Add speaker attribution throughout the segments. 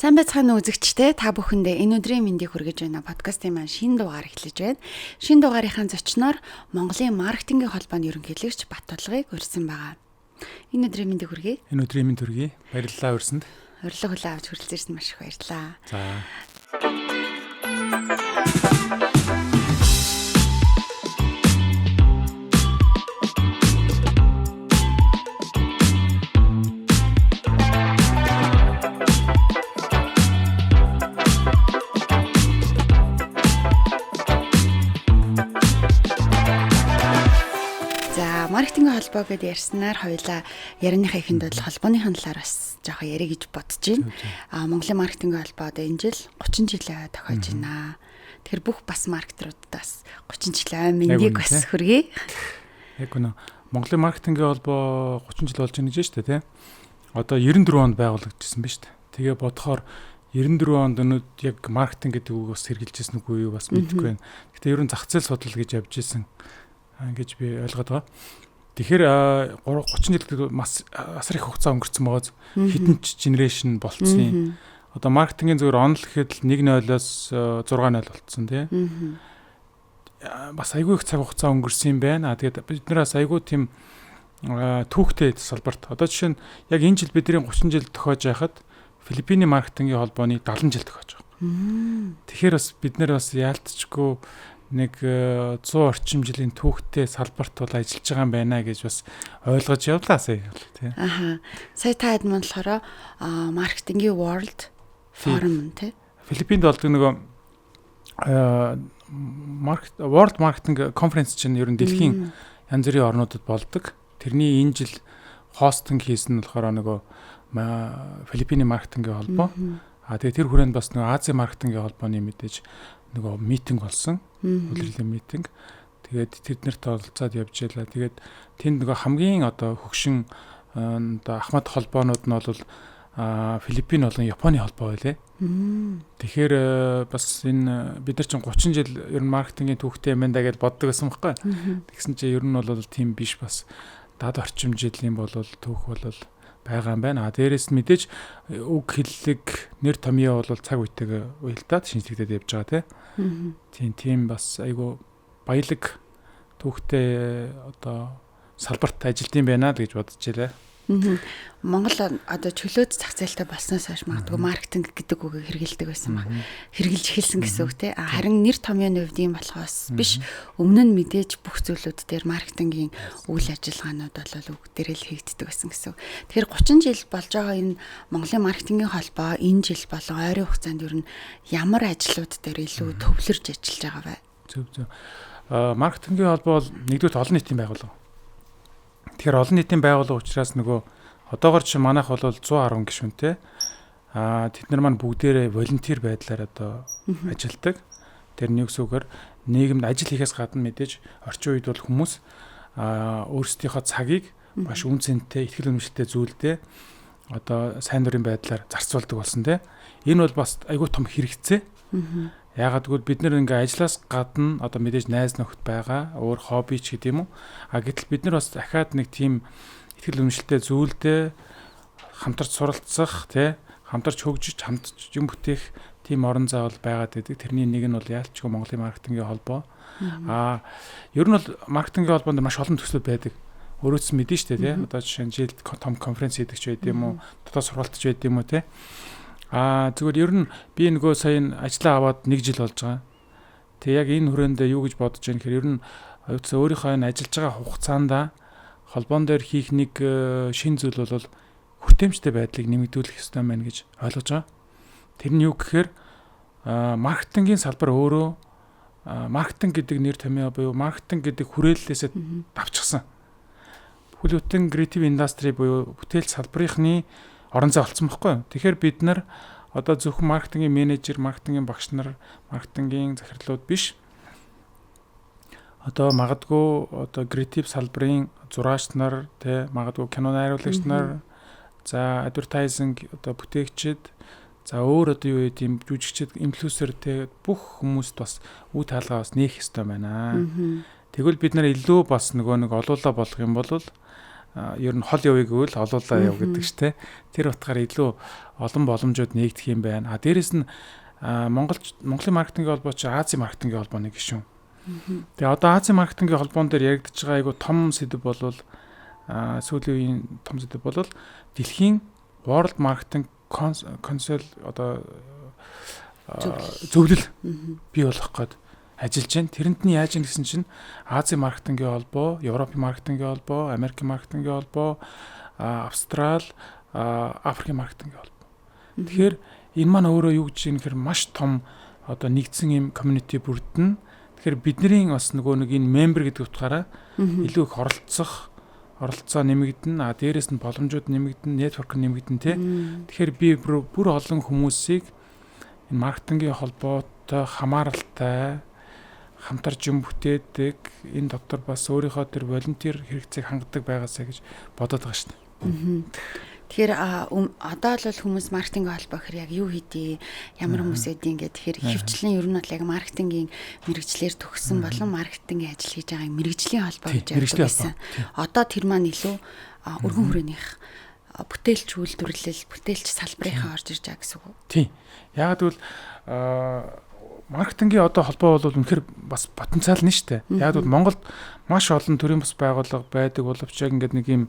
Speaker 1: Сайн байцгаана уу үзэгчдээ, та бүхэндээ энэ өдрийн мэндийг хүргэж байна. Подкастын маань шинэ дугаар эхлэж байна. Шинэ дугаарынхаа зочноор Монголын маркетингийн холбооны ерөнхийлөгч Баттулгыг урьсан байгаа. Энэ өдрийн мэндийг хүргэе.
Speaker 2: Энэ өдрийн мэнд хүргэе. Баярлалаа урьсанд.
Speaker 1: Урилга хүлээн авч хүрэлцэн ирсэн маш их баярлалаа.
Speaker 2: За.
Speaker 1: Маркетингийн холбоо гэдээ ярьснаар хоёлаа ярианыхаа эхэнд бол холбооныхын талаар бас жоохон ярих гэж бодож байна. Монголын маркетингийн холбоо одоо энэ жил 30 жилээ тохиож байна. Тэгэхээр бүх бас маркетеруудаас 30 жилийн ой мэндийг бас хүргэе.
Speaker 2: Яг үнэ. Монголын маркетингийн холбоо 30 жил болж байна гэж шүү дээ, тий? Одоо 94 онд байгуулагдчихсан ба шүү дээ. Тэгээ бодохоор 94 онд өнөд яг маркетинг гэдэг үг бас хэрэгжилжсэн үгүй юу бас мэдэхгүй байна. Гэтэ ер нь зах зээл судлал гэж явж исэн гэж би ойлгоод байгаа. Тэгэхээр 30 жил бас асар их хугацаа өнгөрцөн байгааз хэдэн ч генерашн болцсон. Одоо маркетингийн зөвөр онл гэхэд л 1.0-оос 6.0 болцсон тий. Бас айгүй их цаг хугацаа өнгөрсөн юм байна. Тэгээд бид нараас айгүй тийм түүхтэй салбарт. Одоо жишээ нь яг энэ жил бидний 30 жил тохиож байхад Филиппиний маркетингийн холбооны 70 жил тохиож байгаа. Тэгэхээр бас бид нар бас яалтчгүй нэг 100 орчим жилийн түүхтэй салбарт бол ажиллаж байгаа юм байна гэж бас ойлгож явлаа сая тий.
Speaker 1: Аха. Сая та хэд маань болохоор маркетингийн World Forum тий.
Speaker 2: Филиппинд болдог нөгөө World Marketing Conference чинь ер нь дэлхийн янз бүрийн орнуудад болдог. Тэрний энэ жил хостинг хийсэн нь болохоор нөгөө Филиппиний маркетингийн холбоо. Тэгээ тэр хүрээнд бас нөгөө Азийн маркетингийн холбооны мэдээж нөгөө митинг болсон. Улирлын митинг. Тэгээд тэд нарт оролцоод явж байлаа. Тэгээд тэнд нөгөө хамгийн одоо хөгшин одоо ахмад холбоонууд нь бол Филиппин болон Японы холбоо байлээ. Тэгэхээр бас энэ бид нар чинь 30 жил ер нь маркетингийн түүхтэй юм байна да гэж боддог байсан байхгүй. Тэгсэн чинь ер нь бол тийм биш, бас 70 орчим жилийн бол түүх бол байгаа юм байна. Дээрээс нь мэдээж үг хэллэг нэр томьёо бол цаг үетэйгээ уялдаад шинжлэгдээд явж байгаа тий. Тийм бас айгүй баялаг түүхтэй одоо салбарт ажилт юм байна л гэж бодож байлаа.
Speaker 1: Монгол одоо чөлөөт зах зээлтэй болсноос хойш магадгүй маркетинг гэдэг үгийг хэрэгэлдэг байсан баг. Хэрэгжилж эхэлсэн гэсэн үг те. Харин нэр томьёоны хувьд юм болохоос биш, өмнө нь мэдээж бүх зүйлүүд дээр маркетингийн үйл ажиллагаанууд бол үг дээр л хийгддэг байсан гэсэн үг. Тэгэхээр 30 жил болж байгаа энэ Монголын маркетингийн холбоо энэ жил болон ойрын хугацаанд ер нь ямар ажлууд дээр илүү төвлөрж ажиллаж байгаа вэ?
Speaker 2: Зөв. Маркетингийн холбоо бол нэгдүгээр олон нийтийн байгууллага. Тэгэхээр олон нийтийн байгууллага учраас нөгөө одоогор чинь манайх бол 110 гишүүнтэй. Тэд нар маань бүгдээрээ волонтер байдлаар одоо ажилладаг. Тэр нэг үгээр нийгэмд ажил хийхээс гадна мэдээж орчин үед бол хүмүүс өөрсдийнхөө цагийг маш үн цэнтэй, ихтгэл үнэмшилтэй зүйлдээ одоо сайн дурын байдлаар зарцуулдаг болсон тий. Энэ бол бас айгүй том хэрэгцээ. Яагаад гэвэл бид нэр ингээ ажлаас гадна одоо мэдээж найз нөхөд байгаа, өөр хобби ч гэдэг юм уу. Гэтэл бид нар бас дахиад нэг тийм ихтгэл үнэмшилтэй зүйлдээ хамтарч суралцах, тий, хамтарч хөгжиж, хамтарч юм бүтээх тийм орон зай бол байгаад байдаг. Тэрний нэг нь бол яалтчгүй Монголын маркетингийн холбоо. Ер нь бол маркетингийн холбоонд маш олон төслүүд байдаг. Өөрөөс мэдэн штэ тий. Одоо жишээ нь жилд том конференц хийдэг ч байд юм уу, дотоод сургалтч байд юм уу тий. Зүгээр ер нь би нөгөө сая ажиллаа аваад 1 жил болж байгаа. Тэгээ яг энэ хүрээндээ юу гэж бодож байна гэхээр ер нь өөрийнхөө энэ ажиллаж байгаа хугацаанд холбоон дээр хийх нэг шин зүйл бол хүртээмжтэй байдлыг нэмэгдүүлэх ёстой байна гэж ойлгож байгаа. Тэр нь юу гэхээр маркетингийн салбар өөрөө маркетинг гэдэг нэр томьёо буюу маркетинг гэдэг хүрээллээсээ давчсан. Бүхэл бүтэн креатив индастри буюу бүтээл салбарынхны орон зай олцсон байхгүй юу? Тэгэхээр бид нар одоо зөвхөн маркетингийн менежер, маркетингийн багш нар, маркетингийн захирлууд биш. Одоо магадгүй одоо креатив салбарын зураач нар, тэ магадгүй кино найруулагч нар, за advertising одоо бүтээгчид, За өөр одоо юу гэдэг юм жүжигчд, инфлюенсер те бүх хүмүүст бас үе таалгаа бас нээх ёстой байна. Тэгвэл бид нар илүү бас нөгөө нэг олуулаа болох юм бол ер нь хол явъя гэвэл олуулаа яв гэдэг ч те. Тэр утгаар илүү олон боломжууд нээгдэх юм байна. А дээрэс нь Монголын маркетингийн холбоо чи Азийн маркетингийн холбооны гишүүн. Тэгээ одоо Азийн маркетингийн холбоон дээр яригдж байгаа айгу том сэдэв бол сүүлийн үеийн том сэдэв бол дэлхийн World Marketing Council одоо зөвлөл бий болох гээд ажиллаж байна. Тэрэнд нь яаж юм гэсэн чинь Азийн маркетингийн холбоо, Европын маркетингийн холбоо, Америкийн маркетингийн холбоо, Австрал, Африкийн маркетингийн холбоо. Тэгэхээр энэ маань өөрөө юу гэж юм гэхээр маш том одоо нэгдсэн юм community бүрдэнэ. Тэгэхээр бидний бас нөгөө нэг энэ member гэдэг утгаараа илүү их оролцоо нэмэгдэнэ. А дээрэс нь боломжууд нэмэгдэнэ, network нэмэгдэнэ тий. Тэгэхээр би бүр олон хүмүүсийг энэ маркетингийн холбоотой хамааралтай хамтарч юм бүтээдэг, энэ дотор бас өөрийнхөө тэр волонтер хэрэгцээг хангадаг байгаасаа гэж бодоод байгаа шүү дээ.
Speaker 1: Тэгэхээр одоо л хүмүүс маркетингийн холбоо гэхээр яг юу хийдий, ямар хүмүүс эдийн гэх тэгэхээр хөвчлэн ер нь бол яг маркетингийн мэрэгчлэр төгссөн болон маркетингийн ажил хийж байгаа мэрэгжлийн холбоо гэж ярьдаг байсан. Одоо тэр маань илүү өргөн хүрээнийх бүтээлч үйлдвэрлэл, бүтээлч салбарынхаа орж ирж байгаа гэсэн үг үү?
Speaker 2: Тийм. Яг гэвэл маркетингийн одоо холбоо бол үнэхээр бас потенциал нь шүү дээ. Яг гэвэл Монголд маш олон төрийн бус байгууллага байдаг боловч яг ингээд нэг юм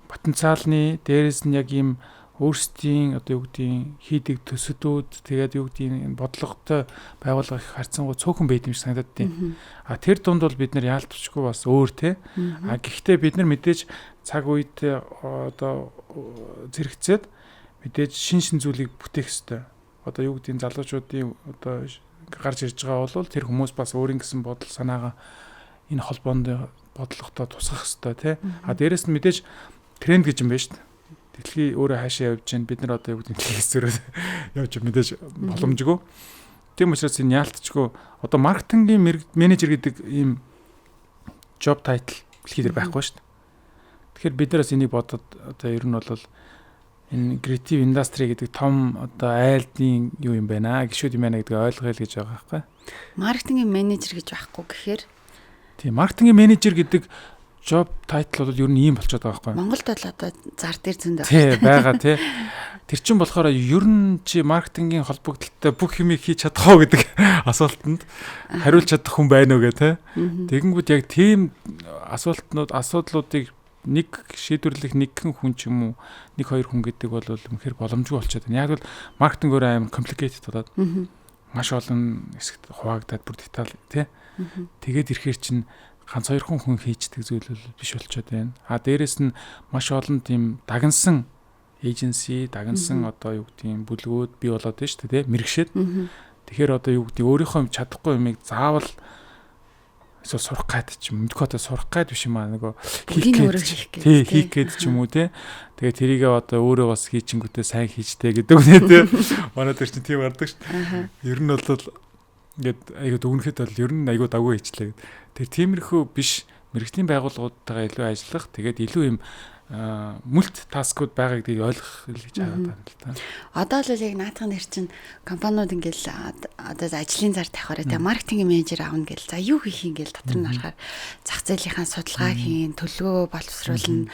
Speaker 2: потенциалны дээрээс нь яг ийм өөрсдийн одоо юу гэдгийг хийдэг төсөлүүд тэгээд юу гэдгийг бодлоготой байгууллага их харьцангуй цөөхөн байд юм шиг санагдаад тийм. А тэр дунд бол бид нар яалтчгүй бас өөр те. А гэхдээ бид нар мэдээж цаг үед одоо зэрэгцээд мэдээж шин шин зүйлийг бүтээх ёстой. Одоо юу гэдгийг залуучуудын одоо гарч ирж байгаа бол тэр хүмүүс бас өөрийн гэсэн бодол санаагаа энэ холбоонд бодлоготой тусгах ёстой те. А дээрээс нь мэдээж тренд гэж юм байна шүү дээ. Дэлхий өөрөө хаашаа явж байна. Бид нар одоо юу гэдэг дэлхийгээс зөрөөд явж мэдээж боломжгүй. Тийм учраас энэ яалтчгүй одоо маркетингийн менежер гэдэг ийм job title дэлхий дээр байхгүй шүү дээ. Тэгэхээр бид нараас энийг бодоод одоо ер нь бол энэ creative industry гэдэг том одоо айлдын юу юм байна гişүүд юм байна гэдгийг ойлгоё л гэж байгаа байхгүй.
Speaker 1: Маркетингийн менежер гэж байхгүй гэхээр
Speaker 2: тийм маркетингийн менежер гэдэг job title бол ер нь ийм болчиход байгаа байхгүй.
Speaker 1: Монголд бол одоо зар дээр зөндөө
Speaker 2: тий байгаа тий. Тэр чинь болохоор ер нь чи маркетингийн холбогдлолтой бүх юмыг хийж чадах уу гэдэг асуултанд хариулж чадах хүн байна уу гэх тий. Тэгэнгүүт яг тийм асуултнууд асуудлуудыг нэг шийдвэрлэх нэгхэн хүн ч юм уу нэг хоёр хүн гэдэг бол үнэхээр боломжгүй болчиход байна. Яг бол маркетинг өөрөө амар complicated болоод маш олон хэсэгт хуваагдаад бүр деталь тий. Тэгээд ирэхээр чинь ганц хоёрхан хүн хийждэг зүйл бол биш болчиход байна. А дээрэс нь маш олон тийм дагнсан эйженси, дагнсан одоо юу гэдгийг бүлгүүд бий болоод байна шүү дээ, тий мэрэгшээд. Тэгэхээр одоо юу гэдгийг өөрийнхөө чадахгүй юмыг заавал эсвэл сурах гад ч юм мэдгүй одоо сурах гад биш юм аа нөгөө хийх гээд ч юм уу тий. Тэгээ тэрийгээ одоо өөрөө бас хийчингүүтээ сайн хийжтэй гэдэг үг нэ тий. Манай дээр чинь тийм гардаг шүү дээ. Ер нь бол ингээд айгуу дүгнэхэд бол ер нь айгуу дагуу хийчлээ гэд. Тэр тиймэрхүү биш мэргэжлийн байгууллагуудтайгаа илүү ажиллах тэгээд илүү юм мульти таскууд байгаа гэдгийг ойлгох гэж хараад байна л та.
Speaker 1: Одоо л яг наадхан нэр чинь компаниуд ингээл одоо ажлын зар тавихаараа тэ маркетинг менежер аавна гэл за юу хийх юм гэл дотор нь харахаар зах зээлийнхаа судалгаа хийн, төлөвлөгөө боловсруулна.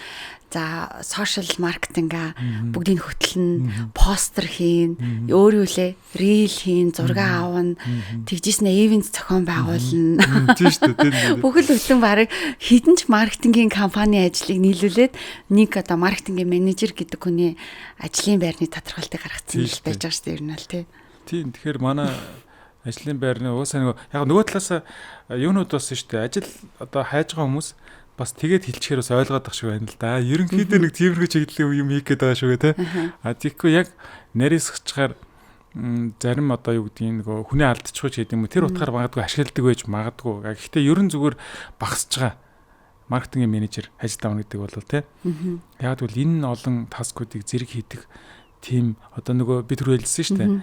Speaker 1: За сошиал маркетинга бүгдийг хөтлөн, постэр хийн, өөр юу лээ, рил хийн, зураг аавна, тэгжсэн ивент зохион байгуулна.
Speaker 2: Тийм шүү дээ.
Speaker 1: Бүхэл бүтэн бараг хідэн ч маркетингийн компани ажлыг нийлүүлээд нэг одоо маркетингийн менежер гэдэг хүний ажлын байрны тодорхойлтыг гаргацсан л байж байгаа шүү дээ ер нь л тий.
Speaker 2: Тийм тэгэхээр манай ажлын байрны угаасаа нөгөө яг нөгөө талаас юунууд бас шүү дээ. Ажил одоо хайж байгаа хүмүүс бас тэгээд хэлчихээр бас ойлгоод ах шиг байна л да. Ерөнхийдөө нэг тиймэрхүү чиглэлийн юм хийх гээд байгаа шүү гэ тэ. А тийхгүй яг нарийсгчаар зарим одоо юу гэдгийг нөгөө хүнээ алдчихгүй ч гэдэг юм уу тэр утгаар магадгүй ашигладаг байж магадгүй. Гэхдээ ерөн зүгээр багасж байгаа маркетингийн менежер ажил авна гэдэг бол тэ. Яг тэгвэл энэ олон таскуудыг зэрэг хийдэг тийм одоо нөгөө би түрүү хэлсэн шүү дээ.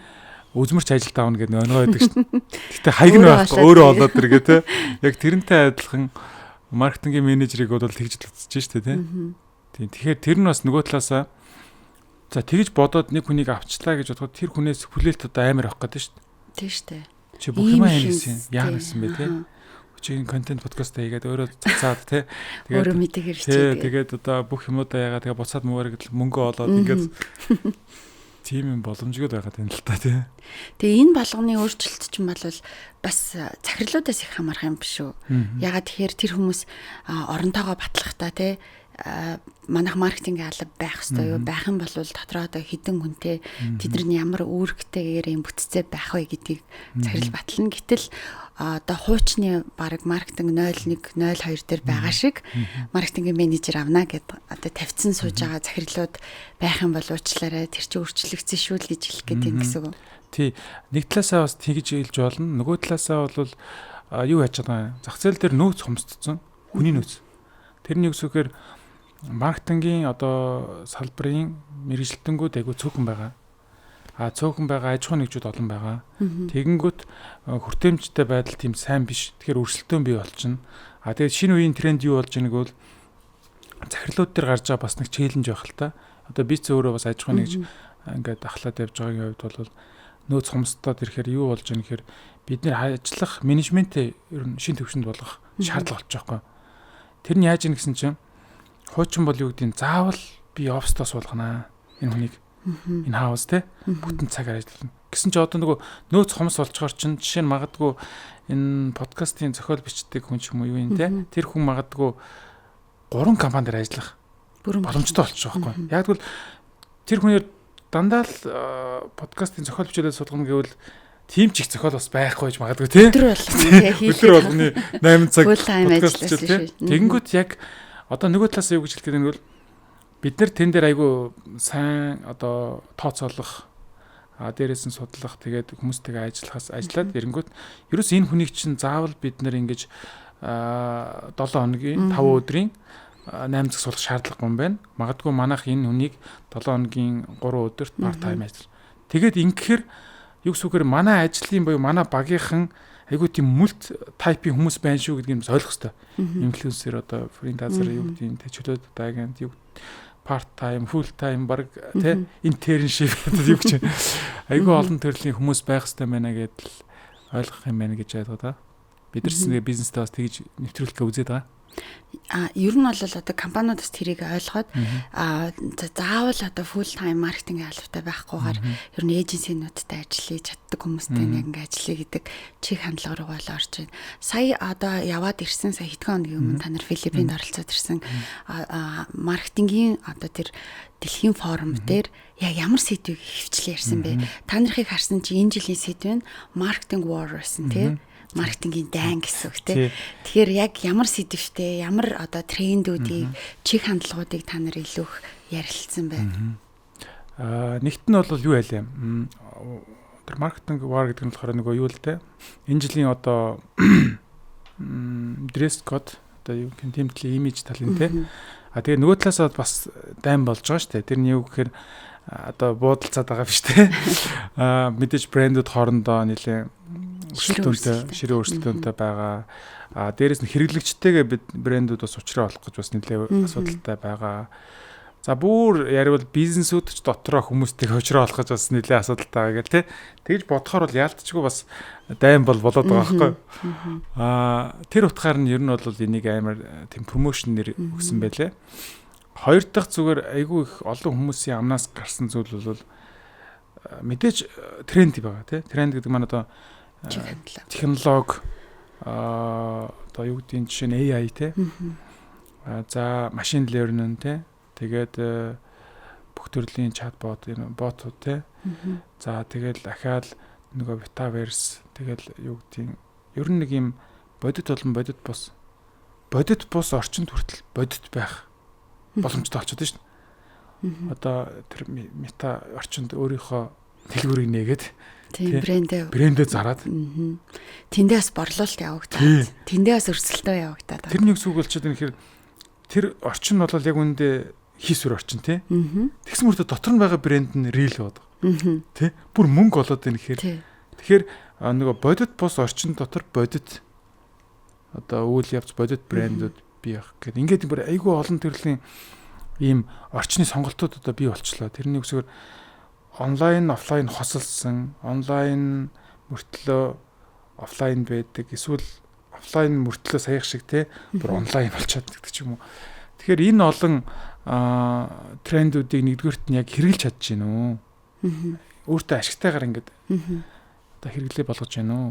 Speaker 2: Үзмэрч ажилд авна гэдэг нөө байдаг шүү дээ. Гэтэ хаяг нь байхгүй өөрөө олоод иргээ тэ. Яг тэрнтэй адилхан маркетингийн менежерийг бол тэгж л үзэж штэ тий. Тийм. Тэгэхээр тэр нь бас нөгөө талаасаа За тэгж бодоод нэг хүнийг авчлаа гэж бодоход тэр хүнээс хүлээлт одоо амар авах гэдэг шүү дээ.
Speaker 1: Тийм шүү дээ.
Speaker 2: Чи бүх юм хийсэн. Яа гэсэн бэ те? Чи энэ контент подкаст хийгээд өөрөө цацаад те.
Speaker 1: Тэгээд өөрөө мэдээгээр хичээгээд.
Speaker 2: Тэгээд одоо бүх юмудаа яагаад тэгээ буцаад муугаар гэдэл мөнгө олоод ингээд тийм юм боломжгүй байгаад байна л та тий.
Speaker 1: Тэгээ энэ болгоны өөрчлөлт чинь бол бас захирлуудаас их хамаарах юм биш үү? Ягаад тэгэхээр тэр хүмүүс оронтойгоо батлахтаа те манайх маркетингийн алба байх ёстой юу? Байх юм бол дотроо одоо хэдэн хүнтэй тэдний ямар үүрэгтэйгээр юм бүтцээ байх вэ гэдгийг захирал батлна. Гэтэл одоо хуучны баг маркетинг 01 02 дээр байгаа шиг маркетингийн менежер авна гэд одоо тавьцсан сууж байгаа захирлууд байх юм бол уучлаарай тэр чинь өөрчлөгдсөн шүү л гэж хэлэх гээд юм гэсэн үг.
Speaker 2: Тий. Нэг талаасаа бас тэгж хэлж болно. Нөгөө талаасаа бол юу яаж байгаа юм? Зах зээл дээр нөөц хомсдсон. Хүний нөөц. Тэрний үгсөхээр маркетингийн одоо салбарын мэргэжилтэнгүүд айгүй цөөхөн байгаа. А цөөхөн байгаа аж ахуйн нэгжүүд олон байгаа. Тэгэнгүүт хүртээмжтэй байдал тийм сайн биш. Тэгэхээр өрсөлдөөн бий болчихно. А тэгээд шинэ үеийн тренд юу болж байгааг бол захирлууд дээр гарч байгаа бас нэг челленж байх л та. Одоо би ч өөрөө бас аж ахуйн нэгж ингээд ахлаад явж байгаагийн хувьд бол нөөц хомсдоод ирэхээр юу болж байгаа нэхэр бид нэр ажиллах менежментээ ер нь шин төвшөнд болгох шаардлага болчих жоохгүй. Тэр нь яаж ийн гэсэн чинь хуучин бол юу гэдгийг заавал би оффистоо суулганаа. Энэ хүнийг энэ хаус те бүтэн цагаар ажиллана. Гэсэн чи одоо нөгөө нөөц хомс болчоор чинь жишээ нь магадгүй энэ подкастын зохиол бичдэг хүн ч юм уу юу юм те тэр хүн магадгүй 3 компани дээр ажиллах боломжтой болчих жоохгүй. Яг тэгвэл тэр хүнээр дандаа л подкастын зохиол бичүүлээд суулгана гэвэл тийм ч их зохиол бас байхгүй гэж магадгүй тий.
Speaker 1: Өдөр болгоно тий.
Speaker 2: Өдөр болгоны 8 цаг подкаст хийчихэл тий. Тэгэнгүүт яг одоо нөгөө талаас юу гэж хэлэх гээд бол бид нар тэн дээр айгүй сайн одоо тооцоолох дээрээс нь судлах тэгээд хүмүүстэйгээ ажиллахаас ажиллаад эренгүүт ерөөс энэ хүнийг чинь заавал бид нар ингэж 7 хоногийн 5 өдрийн 8 цаг суулгах шаардлагагүй юм байна. Магадгүй манайх энэ хүнийг 7 хоногийн 3 өдөрт part time ажил. Тэгээд ингэхээр юу гэсүүгээр манай ажлын буюу манай багийнхан айгүй тийм мульт тайпын хүмүүс байна шүү гэдгийг бас ойлгох хэрэгтэй. Инфлюенсер одоо фрилансер юу гэдгийг тэ чөлөөт агент юу part time, full time баг тэ internship гэдэг юу гэж айгүй олон төрлийн хүмүүс байх хэрэгтэй байна гэдэл ойлгох юм байна гэж ойлгоо да. Бид нар ч нэг бизнестэй бас тэгж нэвтрүүлэхээ үзээд байгаа.
Speaker 1: Ер нь бол одоо компаниуд бас тэрийг ойлгоод заавал одоо full time маркетингийн албатай байхгүйгээр ер нь эйженсинуудтай ажиллаж чаддаг хүмүүстэй нэг ингээ ажиллая гэдэг чиг хандлага руу бол орж байна. Сая одоо яваад ирсэн сая хэдхэн хоногийн өмнө та нар Филиппинд оролцоод ирсэн маркетингийн одоо тэр дэлхийн форум дээр яг ямар сэдвийг хөвчлээ ярьсан бэ? Та нарыг харсан чи энэ жилийн сэдв нь маркетинг war байсан тий. Маркетингийн дайн гэсэн үг тий. Тэгэхээр яг ямар сэдвтэй, ямар одоо трендүүдийг, чиг хандлагуудыг та нар илүү их ярилцсан бэ?
Speaker 2: Нэгт нь бол юу байлаа? Тэр маркетинг war гэдэг нь болохоор нөгөө юу л дээ. Энэ жилийн одоо dress code одоо юу гэх юм тийм төрлийн имиж талын тий. А тэгээ нөгөө талаасаа бас дайн болж байгаа шүү дээ. Тэрний юу гэхээр одоо буудалцаад байгаа биш тий. Мэдээж брэндүүд хоорондоо нэлээ өрсөлдөөнтэй, ширээ өрсөлдөөнтэй байгаа. А дээрэс нь хэрэглэгчтэйгээ бид брэндүүд бас учраа олох гэж бас нэлээ асуудалтай байгаа. За бүр яриул бизнесүүд ч дотроо хүмүүстэйгээ учраа олох гэж бас нэлээ асуудалтай байгаа гэл тэ. Тэгж бодохоор бол яалтчгүй бас дайн бол болоод байгаа байхгүй. Тэр утгаар нь ер нь бол энийг амар тийм промошн нэр өгсөн байлээ. Хоёр дахь зүгээр айгүй их олон хүмүүсийн амнаас гарсан зүйл бол мэдээж тренд байгаа тий. Тренд гэдэг маань одоо технологи одоо юу гэдгийг жишээ нь AI тий. За machine learning тий. Тэгээд бүх төрлийн чатбот энэ ботууд тий. За тэгэл ахаал нөгөө metaverse тэгэл юу гэдгийг ер нь нэг юм бодит болон бодит бус бодит бус орчинд хүртэл бодит байх боломжтой болчиход байна шүү дээ. Одоо тэр мета орчинд өөрийнхөө дэлгүүрийг нээгээд
Speaker 1: тийм брэндээ
Speaker 2: зараад
Speaker 1: тэндээ бас борлуулалт явагдаад тэндээ бас өрсөлдөө явагдаад.
Speaker 2: Тэр нэг зүг болчиход байна гэхээр тэр орчин нь бол яг үүндээ хийсвэр орчин тий. Тэгсэн мөртөө дотор нь байгаа брэнд нь real байдаг. Тий. Бүр мөнгө олоод байна гэхээр тэгэхээр нөгөө бодит бус орчин дотор бодит одоо үйл явц бодит брэндүүд бий байх гэдэг. Ингээд бүр айгүй олон төрлийн Ийм орчны сонголтууд одоо бий болчлоо. Тэрний үгсээр онлайн, офлайн хосолсон, онлайн мөртлөө офлайн байдаг. Эсвэл офлайн мөртлөө саях шиг те бүр онлайн болчиход гэдэг ч юм уу. Тэгэхээр энэ олон трендүүдийг нэгдүгээрт нь яг хэрэгжилж чадж гин үү? Өөртөө ашигтайгаар ингээд одоо хэрэглээ болгож гин үү?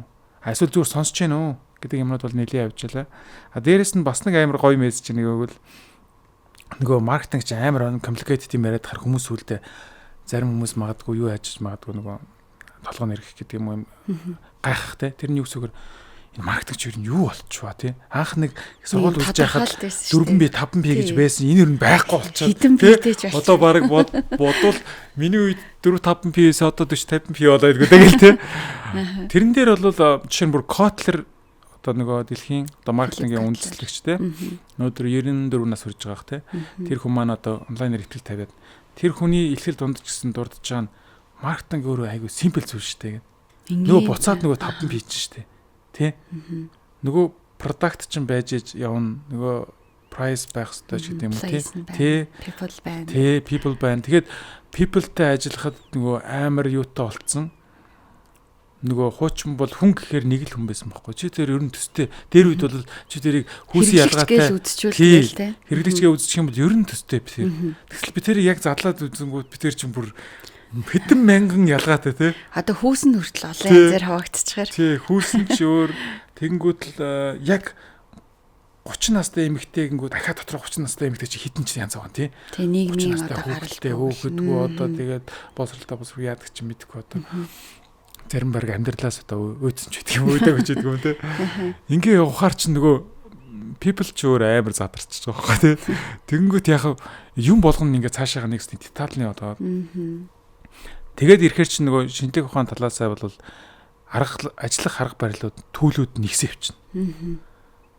Speaker 2: Эсвэл зүгээр сонсож гин үү гэдэг юмнууд бол нэлээд явж байлаа. А дээрэс нь бас нэг амар гоё мессеж нэг өгвөл нөгөө маркетинг чи амар complicated юм яриад хар хүмүүс үлдээ зарим хүмүүс магадгүй юу яаж магадгүй нөгөө толгой нэрхэх гэдэг юм уу гайхах те. Тэрний үсгээр энэ маркетинг чи ер нь юу болчихваа тий. Анх нэг сургууль үзэж байхад 4P 5P гэж байсан. Энэ ер нь байхгүй болчиход тий. Одоо баг бодвол миний үед 4 5P-с одоо 40 50P болоо гэдэг л тий. Тэрэн дээр бол жишээ нь бүр Kotler одоо нөгөө дэлхийн одоо маркетингийн үндэслэгч тий. Өнөөдөр 94 нас хүрж байгаа х тий. Тэр хүн маань одоо онлайнаар ихтгэл тавиад тэр хүний ихтгэл дунд ч гэсэн дурдж байгаа нь маркетинг өөрөө айгүй simple зүйл шүү дээ гэдэг. Нөгөө буцаад нөгөө 5P чинь шүү дээ. Тэ? Нөгөө product чинь байж иж явна. Нөгөө price байх ёстой ч гэдэг юм уу тий. Тэ.
Speaker 1: People байна.
Speaker 2: Тэ, people байна. Тэгээд people-тэй ажиллахад нөгөө амар юутай болцсон. Нөгөө хуучин бол хүн гэхээр нэг л хүн байсан байхгүй. Чи тэр ер нь төстэй. Дээр үед бол чи тэрийг хүүсийн ялгаатай хэрэглэгчгээ үзчих юм бол ер нь төстэй би тэр. Тэгтэл би тэр яг задлаад үзэнгүүт би тэр чинь бүр хэдэн мянган ялгаатай тий.
Speaker 1: Одоо хүүс нь хүртэл олон янзаар хаваагдчихаар.
Speaker 2: Тий, хүүс нь ч өөр тэгэнгүүт л яг 30 настай эмэгтэй гингүү дахиад дотор 30 настай эмэгтэй чи хитэн ч янз байгаа тий.
Speaker 1: Тий, нийгмийн одоо гаралтай
Speaker 2: хөөхөдгөө одоо тэгээд боловсролтой босрог яадаг чи мэдэхгүй одоо. Зарим баг амьдралаас одоо өөдсөн ч гэдэг юм өөдөг гэж гэдэг юм тий. Ингээ явахаар чи нөгөө people ч өөр амар задарчиж байгаа байхгүй тий. Тэгэнгүүт яг юм болгоно ингээ цаашаага нэг детальны одоо. Тэгээд ирэхэр чи нөгөө шинжлэх ухааны талаасаа бол арга ажиллах арга барилууд төлүүд нэгсээ явчихна.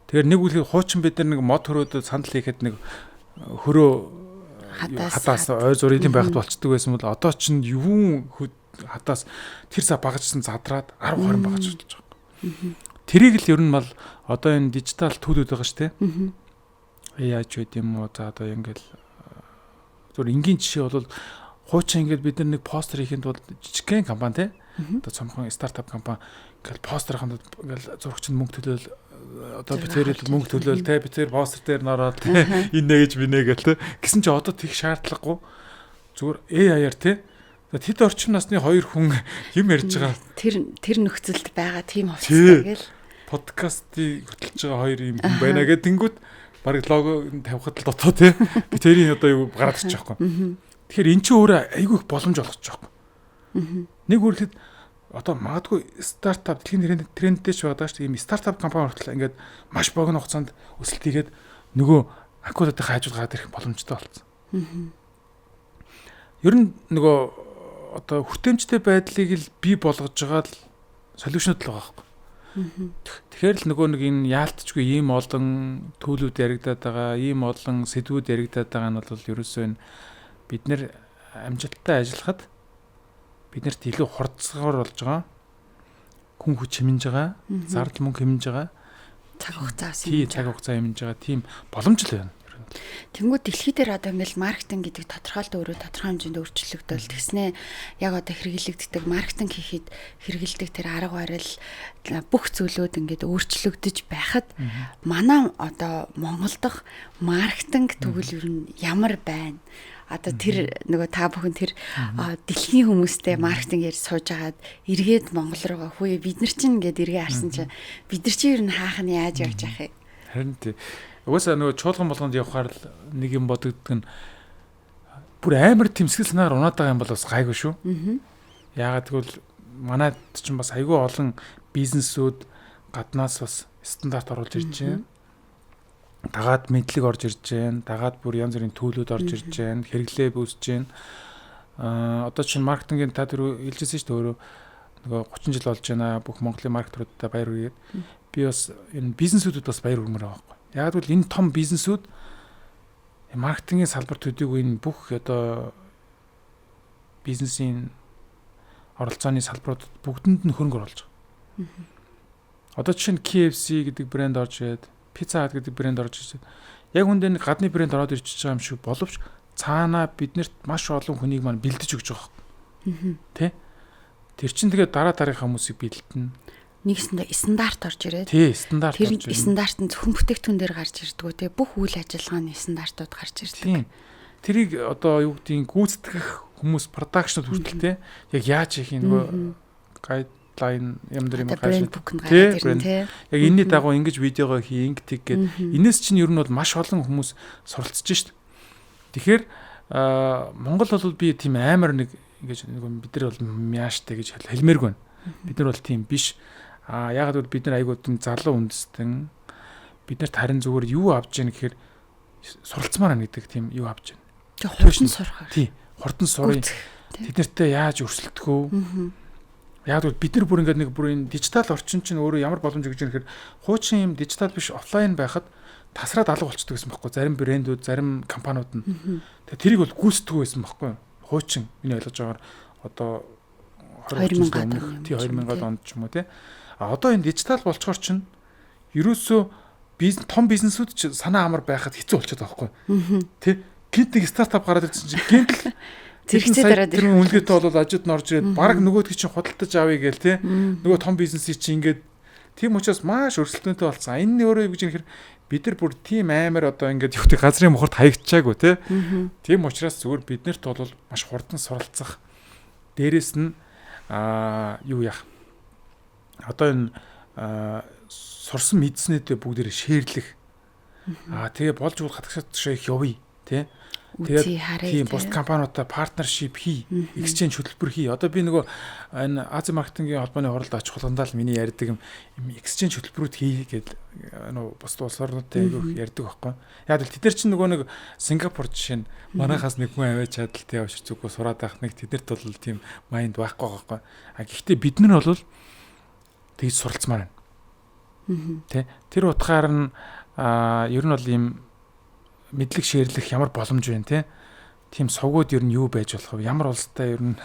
Speaker 2: Тэгэхээр нэг үл хуучин бид нар нэг мод хөрөөдөд сандал хийхэд нэг хөрөө хадаас ой зургийн тийм байхад болчдөг байсан бол одоо чинь юун хадаас тэр за багажсан задраад 10 20 багаж болж байгаа. Тэрийг л ер нь бол одоо энэ дижитал төлүүд байгаа шүү дээ. Яаж байд юм уу за одоо ингээл зүгээр энгийн жишээ бол хуучин ингээд бид нар нэг постэр хийхэд бол жижигхэн компани те одоо цомхон стартап компани ингээл постэр ханд ингээл зурагч нь мөнгө төлөөл одоо би тэр мөнгө төлөөл те би тэр постэр дээр нороод те энэ гэж минэ гэл те гэсэн чи одоо тех шаардлагагүй зүгээр AI-аар те тэд орчим насны хоёр хүн юм ярьж байгаа
Speaker 1: тэр нөхцөлд байгаа тийм хувцастай гэл
Speaker 2: подкастыг хөтлөж байгаа хоёр юм хүн байна гэх тэнгүүт бараг лого тавихад л дотоо те би тэрийн одоо юу гараад ирчих жоохгүй. Тэгэхээр эн чинь өөрөө айгүй их боломж олгож байгаа юм. Нэг үрлэхэд одоо магадгүй стартап дэлхийн трендтэй ч байгаа шүү дээ. Ийм стартап компани хүртэл ингээд маш богино хугацаанд өсөлт хийгээд нөгөө акулуудын хажууд гараад ирэх боломжтой болсон. Ер нь нөгөө одоо хүртээмжтэй байдлыг л бий болгож байгаа л солиушнууд л байгаа байхгүй. Тэгэхээр л нөгөө нэг энэ яалтчгүй ийм олон төлөвүүд яригадаад байгаа, ийм олон сэдвүүд яригадаад байгаа нь бол ерөөсөө энэ бид нэр амжилттай ажиллахад биднэрт илүү хурдсгаар болж байгаа. Хүн хүч хэмнэж байгаа, зардал мөнгө хэмнэж байгаа,
Speaker 1: цаг хугацаа
Speaker 2: хэмнэж цаг хугацаа хэмнэж байгаа тийм боломж л байна.
Speaker 1: Тэнгүүд дэлхий дээр одоо ингээл маркетинг гэдэг тодорхойлт өөрөө тодорхой хэмжээнд өөрчлөгдөөл тэгснээ яг одоо хэрэглэгддэг маркетинг хийхэд хэрэглэдэг тэр арга барил бүх зүйлүүд ингээд өөрчлөгдөж байхад манай одоо Монгол дахь маркетинг тэгвэл ер нь ямар байна? Одоо тэр нөгөө та бүхэн тэр дэлхийн хүмүүстэй маркетинг ярьж сууж агаад эргээд Монгол руугаа хүү бид нар чинь ингээд эргээ харсан чинь бид нар чинь ер нь хаах нь яаж явж явах юм?
Speaker 2: Харин тий. Угаасаа нөгөө чуулган болгонд явхаар л нэг юм бодогддог нь бүр амар тэмсгэл санаагаар унаад байгаа юм бол бас гайгүй шүү. Яагаад гэвэл манайд чинь бас айгүй олон бизнесүүд гаднаас бас стандарт оруулж ирж байна. Дагаад мэдлэг орж ирж байна. Дагаад бүр янз бүрийн төлөвлөд орж ирж байна. Хэрэглээ үүсэж байна. Одоо чинь маркетингийн та тэр хэлжсэн шүү дээ өөрөө нөгөө 30 жил болж байна. Бүх Монголын маркетеруудаа баяр хүргээд би бас энэ бизнесүүдэд бас баяр хүрмээр байгаа байхгүй. Яг гэвэл энэ том бизнесүүд маркетингийн салбар төдийгүй энэ бүх одоо бизнесийн оролцооны салбарууд бүгдэнд нь хөрөнгө оруулж байгаа. Одоо жишээ нь KFC гэдэг брэнд орж ирээд, Pizza Hut гэдэг брэнд орж ирээд яг хүндээ нэг гадны брэнд ороод ирчихэж байгаа юм шиг боловч Цаанаа биднэрт маш олон хүнийг маань бэлдэж өгч байгаа юм. Тэ? Тэр чинь тэгээд дараа дараагийнхаа хүмүүсийг бэлдэнэ.
Speaker 1: Нэгсэндээ стандарт орж ирээд.
Speaker 2: Тий, стандарт
Speaker 1: орж ирнэ. Стандарт нь зөвхөн бүтээгдэхүүн дээр гарч ирдгүү те. Бүх үйл ажиллагааны стандартууд гарч ирдэг.
Speaker 2: Тийм. Тэрийг одоо юу гэдгийг гүйцэтгэх хүмүүс production хүртэл те. Яг яаж хийх нөгөө guideline юм дэр юм
Speaker 1: гарч ирнэ те.
Speaker 2: Яг энэний дагуу ингэж видеогоо хий, ингэ тэг гээд энэс чинь ер нь бол маш олон хүмүүс суралцж шít. Тэгэхээр Монгол бол би тийм амар нэг ингэж нэг бид нар бол мяаштай гэж хэлмээргүй байна. Бид нар бол тийм биш. А яагаад гэвэл бид нар айгуу тийм залуу үндэстэн бид нарт харин зүгээр юу авч яах гэхээр суралцмаар байна гэдэг тийм юу авч байна.
Speaker 1: Хурдан сурах.
Speaker 2: Тий, хурдан сурах. Тэд нартай яаж өрсөлдөх вэ? Яг гэвэл бид нар бүр ингээд нэг бүр энэ дижитал орчин чинь өөрөө ямар боломж өгч байгаа гэхээр хуучин юм дижитал биш офлайн байхад тасраад алга болчдөг гэсэн байхгүй. Зарим брэндүүд, зарим компаниуд нь. Тэгээ тэрийг бол гүйцэтгэв байсан байхгүй. Хуучин миний ойлгож байгаагаар одоо
Speaker 1: 20 мянгад
Speaker 2: он, тий 2000 онд ч юм уу тий. А одоо энэ дижитал болчхоор чинь ерөөсөө бизнес том бизнесүүд ч санаа амар байхад хэцүү болчиход байгаа байхгүй. Тий. Гинт нэг стартап гараад ирсэн чинь гинт л
Speaker 1: зэрэгцээ дараад
Speaker 2: тэр үнэлгээтэй бол ажид нь орж ирээд баг нөгөөдг чинь худалдаж авъя гээл тий. Нөгөө том бизнесийг чинь ингээд тийм учраас маш өрсөлдөөнтэй болсон. Энэ нь өөрөө юу гэж юм хэрэг бид нар бүр тийм амар одоо ингээд юу гэдэг газрын мухарт хаягдчаагүй тий. Тийм учраас зүгээр биднэрт бол маш хурдан суралцах. Дээрэс нь юу яах. Одоо энэ сурсан мэдснээдээ бүгдээрээ шеэрлэх. Тэгээ болж бол хатагшаа их явъя тий.
Speaker 1: Тэгээд
Speaker 2: тийм бус компаниудаа partnership хий, exchange хөтөлбөр хий. Одоо би нөгөө энэ Азийн маркетингийн холбооны хуралд очих болгондоо л миний ярьдаг юм exchange хөтөлбөрүүд хий гэдэг нөгөө бус улс орнуудтай айгүйх ярьдаг байхгүй. Яг л тэд нар чинь нөгөө нэг Сингапур жишээ нь манайхаас нэг хүн аваад чадал тий авшир зүггүй сураад байх нэг тэднэрт бол тийм майнд байхгүй байхгүй. А гэхдээ бид нар бол тэгж суралцмаар байна. Тэ тэр утгаар нь ер нь бол ийм мэдлэг шеэрлэх ямар боломж байна те. Тийм сувгууд ер нь юу байж болох вэ? Ямар улстай ер нь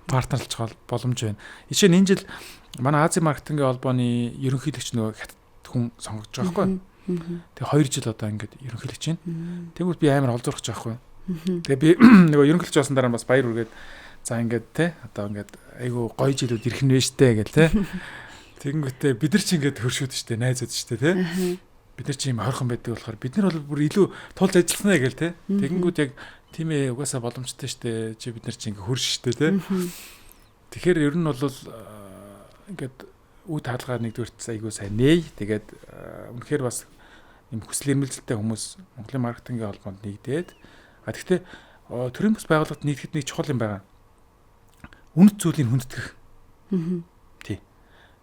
Speaker 2: партнерлж боломж байна. Жишээ нь энэ жил манай Азийн маркетингийн холбооны ерөнхийлөгч нөгөө хятад хүн сонгогдож байгаа байхгүй. Тэгээ 2 жил одоо ингээд ерөнхийлөгч байна. Тэгвэл би амар олзуурах гэж байгаа байхгүй. Тэгээ би нөгөө ерөнхийлөгч болсон дараа нь бас баяр үргээд за ингээд те одоо ингээд айгу гоё жилүүд ирэх нь вэ штэ гэл те. Тэгэнгүүтээ бид нар чи ингээд хөршүүд штэ найзууд штэ те. Бид нар чи юм ойрхон байдаг болохоор бид нар бол бүр илүү тулж ажилласнаа гэл те. Тэгэнгүүт яг тийм ээ угаасаа боломжтой штэ. Чи бид нар чи ингээ хөрш штэ те. Тэгэхээр ер нь бол ингээд үе таалгаар нэгдүгüрт айгуу сайн нээ. Тэгээд үнэхээр бас юм хүсэл эрмэлзэлтэй хүмүүс Монголын маркетингийн холбоонд нэгдээд а тэгтээ төрийн бас байгууллагт нэгдэхэд нэг чухал юм байгаа. Үнэт зүйлийг хүндэтгэх. Тий.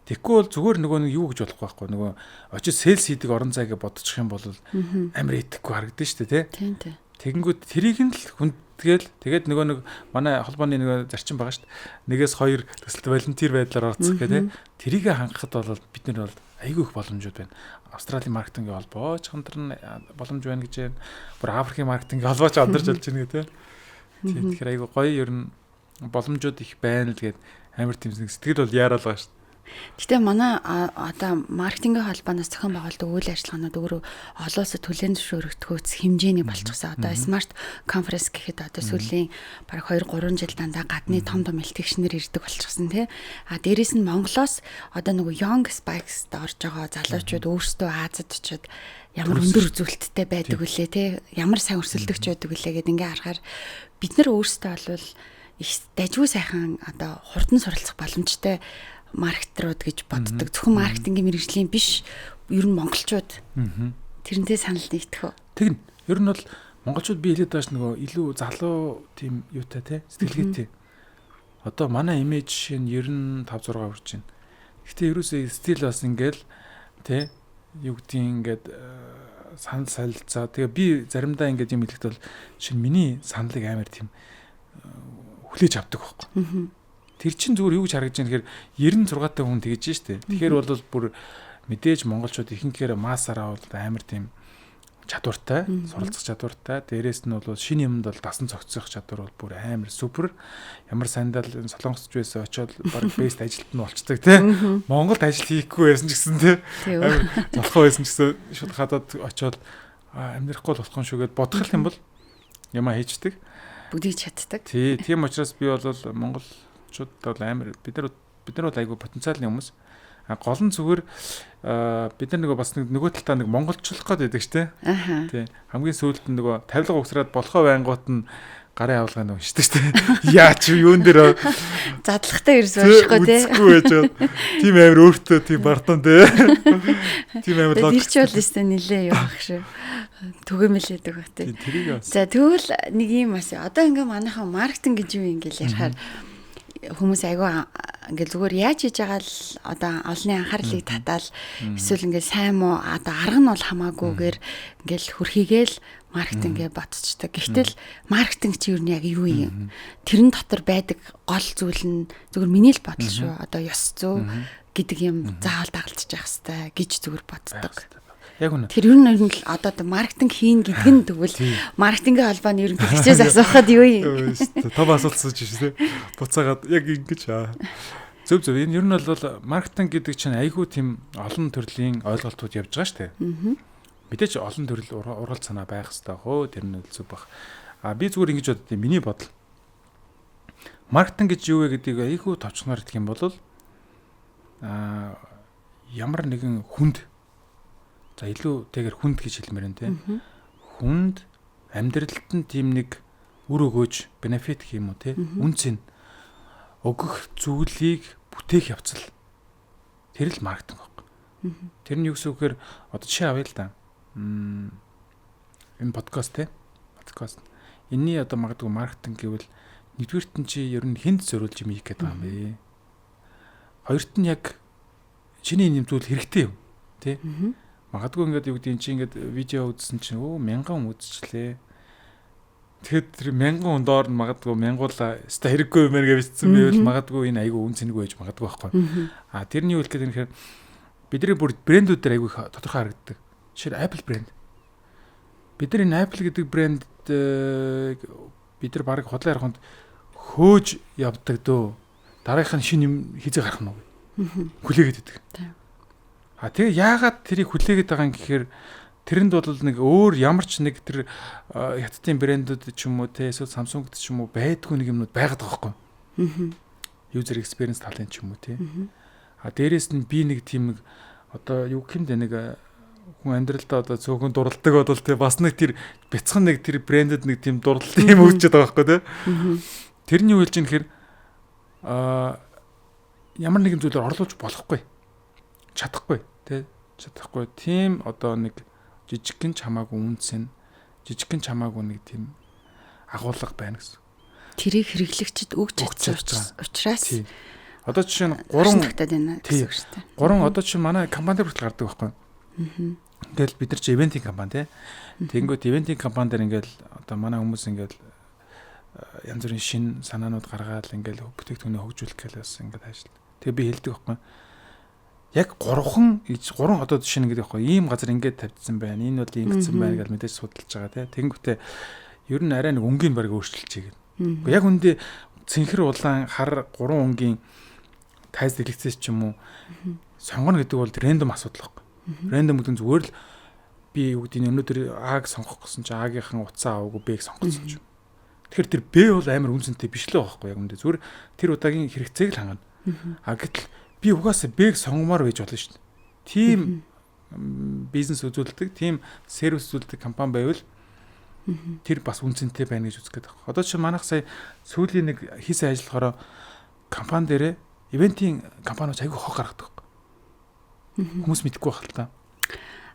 Speaker 2: Тэгэхгүй бол зүгээр нөгөө нэг юу гэж болохгүй байхгүй нөгөө очиж sales хийдэг орон зай гэж бодчих юм бол амар итгэхгүй харагдана шүү дээ тий.
Speaker 1: Тийм тий.
Speaker 2: Тэгэнгүүт тэрийг нь л хүндгээл тэгээд нөгөө нэг манай холбооны нөгөө зарчим байгаа шүү дээ. Нэгээс хоёр төсөлт волонтер байдлаар орцох гэх тий. Тэрийг хангахад бол бид нар бол айгүй их боломжууд байна. Австралийн маркетингийн холбоо ч хандарна боломж байна гэж байна. Бүр Африкийн маркетингийн холбоо ч андарч болж байна гэх тий. Тийм тэгэхээр айгүй гоё ер нь боломжууд их байна л гээд амар тийм сэтгэл бол яарал байгаа шүү.
Speaker 1: Гэтэ манай одоо маркетингийн холбооноос зохион байгуулдаг үйл ажиллагаанууд өөрөө олон улсад хүлээн зөвшөөрөгдөхөөс хэмжээний болчихсон. Одоо смарт конференс гэхэд одоо сүүлийн бараг 2-3 жил дандаа гадны том том илтгэгчнэр ирдэг болчихсон тий. А дээрэс нь Монголоос одоо нөгөө Young Spikes-д орж байгаа залуучууд өөрсдөө Азад очиод ямар өндөр үзүүлэлттэй байдаг вүлээ тий. Ямар сайн өрсөлдөгч байдаг вүлээ гэд ингээ харахаар бид нар өөрсдөө бол их дажгүй сайхан одоо хурдан суралцах боломжтой маркетерууд гэж боддог. Зөвхөн маркетингийн мэргэжлийн биш, ер нь монголчууд. Тэрнтэй санал нэгдэх үү?
Speaker 2: Тэгнь. Ер нь бол монголчууд би хэлээд байгаа ш нөгөө илүү залуу тийм юутай те сэтгэлгээтэй. Одоо манай имиж жишээ нь 95 6 хүрч байна. Гэтэ ерөөсөө стил бас ингээл те юу гэдгийг ингээд санал солилцоо. Тэгээ би заримдаа ингээд юм хэлэхэд бол жишээ нь миний саналыг амар тийм хүлээж авдаг байхгүй. Тэр чинь зүгээр юу гэж харагдаж байна гэхээр 96 та хүн тэгэж штэ. Тэгэхээр бол бүр мэдээж монголчууд ихэнхээр массаараа бол амар тийм чадвартай, суралцах чадвартай. Дээрээс нь бол шинэ юмд бол дасан зохицох чадвар бол бүр амар супер. Ямар сандал солонгосч байсан очиод баг бест ажилт нь болчдөг тий. Монголд ажил хийхгүй байсан ч гэсэн тий. Амар золхоо байсан ч гэсэн шууд хадаад очиод амьдрахгүй болох юм шүү гэд бодох юм бол Юмаа хийчдэг.
Speaker 1: Бүгдийг чаддаг.
Speaker 2: Тий, тийм учраас би бол монголчууд бол амар бид нар бол айгүй потенциалны хүмүүс. А гол нь зүгээр бид нар нөгөө бас нэг нөгөө талдаа нэг монголчлох гээд байдаг штэ. Тий. Хамгийн сүүлд нь нөгөө тавилга угсраад болохоо байнгут нь гарын авалгаа нь уншдаг штэ. Яа чи юун дээр
Speaker 1: задлагтай ерөөс уншихгүй тий.
Speaker 2: Үзэхгүй байж байгаа. Тийм амар өөртөө тийм бартон тий. Тийм амар
Speaker 1: лог. Тэр чи бол өстой нилээ юу ах шүү. Түгээмэл байдаг бах тий. За тэгвэл нэг юм бас одоо ингээ манайхан маркетинг гэж юу юм ингээл ярихаар хүмүүс айгүй ингээл зүгээр яаж хийж байгаа л одоо олонний анхаарлыг татаал эсвэл ингээл сайн муу одоо арга нь бол хамаагүйгээр ингээл хөрхийгээл маркетингээ бодцдог. Гэвтэл маркетинг чи юу нь яг юу юм? Тэрэн дотор байдаг гол зүйл нь зүгээр миний л бодол шүү. Одоо ёс зүй гэдэг юм заавал дагалдчих явах хэвээр гэж зүгээр боддог.
Speaker 2: Яг үнэ.
Speaker 1: Тэр ер нь л одоо маркетинг хийн гэдэг нь тэгвэл маркетингийн холбооны ерөнхийлөгчөөс асуухад юу юм?
Speaker 2: Том асуулт сууж шээ. Буцаагаад яг ингэж аа. Зөв зөв. Энэ ер нь бол маркетинг гэдэг чинь айгүй тийм олон төрлийн ойлголтууд явж байгаа шүү дээ. Мэдээж олон төрөл ургалт санаа байх хэрэгтэй хөө. Тэр нь зөв бах. А би зүгээр ингэж боддیں۔ Миний бодол. Маркетинг гэж юу вэ гэдгийг айгүй товчноор хэлэх юм бол ямар нэгэн хүнд за илүү тэгэр хүнд гэж хэлмээр байна те. Хүнд амьдралд нь тийм нэг үр өгөөж бенефит гэх юм уу те. Үн цэн өгөх зүйлийг бүтээх явцал. Тэр л маркетинг баг. Тэр нь юу гэсэн үг гэхээр одоо жишээ авъя л да. Энэ подкаст те. Подкаст. Энийний одоо магадгүй маркетинг гэвэл нэгдүгüрт нь чи ер нь хүнд зориулж юм хийх гээд байгаа юм бэ. Хоёрт нь яг чиний энэ зүйл хэрэгтэй юм те. Магадгүй ингээд юу гэдэг нь чи ингээд видео үзсэн чинь өө 1000 хүн үзчихлээ. Тэгэхэд тэр 1000 хүн доор нь магадгүй мянгуула өстой хэрэггүй юм байна гэж бичсэн байвал магадгүй энэ айгүй үн цэнэгүй байж магадгүй байхгүй. А тэрний юу хэлэх гээд юм гэхээр бидний бүр брэндүүд дээр айгүй тодорхой харагддаг. Жишээ нь Apple брэнд. Бид нар энэ Apple гэдэг брэнд бид нар бараг худлаа яриханд хөөж явдаг дөө. Дараагийнх нь шинэ юм хизээ гарах нь уу? Хүлээгээд идэг. А тэгээ яагаад тэрийг хүлээгээд байгаа юм гэхээр тэрэнд бол нэг өөр ямар ч нэг тэр хятадын брэндүүд ч юм уу те эсвэл Samsung-д ч юм уу байдгүй нэг юмнууд байгаад байгаа байхгүй. User experience талын ч юм уу те. А дээрэс нь би нэг тийм нэг одоо юу гэх юм бэ нэг хүн амьдралдаа одоо цөөхөн дурладаг бол те бас нэг тэр бяцхан нэг тэр брэндэд нэг тийм дурлалт юм өгчөөд байгаа байхгүй те. Тэрний юу хэлж ийм гэхээр ямар нэгэн зүйлээр орлуулж болохгүй. Чадахгүй тий чадахгүй тийм одоо нэг жижигхэн ч хамаагүй үнцэн жижигхэн ч хамаагүй нэг тийм агуулга байна гэсэн.
Speaker 1: Тэрийг хэрэглэгчид өгч чадсан учраас
Speaker 2: одоо жишээ нь 3 тогтоод байна гэсэн үг шүү дээ. 3 одоо чинь манай компани дээр хүртэл гардаг байхгүй. Ингээл бид нар чи ивентийн компани тий. Тэнгүүт ивентийн компани дээр ингээл одоо манай хүмүүс ингээл янз бүрийн шин санаанууд гаргаад ингээл бүтээгдэхүүнээ хөгжүүлэх гээл бас ингээд ажил. Тэгээ би хэлдэг байхгүй. Яг 3 одоо жишээ нь гэдэг байхгүй ийм газар ингээд тавьдсан байна. Энэ бол ингэсэн байна гэж мэдээж судалж байгаа тий. Тэнгүүтээ ер нь арай нэг өнгийн барыг өөрчилчихье гэдэг. Гэхдээ яг үндэ цэнхэр улаан хар 3 өнгийн тайз дэлгэцээс ч юм уу сонгоно гэдэг бол рэндом асуудал байхгүй. Рэндом гэдэг нь зүгээр л би юу гэдэг нь өнөөдөр А-г сонгох гэсэн чинь А-гийнхан утсаа аваагүй Б-г сонгосон ч юм. Тэгэхээр тэр Б бол амар үнцэнтэй биш л байгаа байхгүй яг үндэ. Зүгээр тэр удаагийн хэрэгцээг л хангана. А гэтэл би угаасаа Б-г сонгомоор байж болно шүү дээ. Тийм бизнес үзүүлдэг, тийм сервис үзүүлдэг компани байвал тэр бас үнцэнтэй байна гэж үзэх гээд байна. Одоо чи манайх сая сүүлийн нэг хийсэн ажил болохоор компани дээрээ ивентийн компаниуд айгүй хог гаргадаг. Хүмүүс мэдэхгүй байх л та.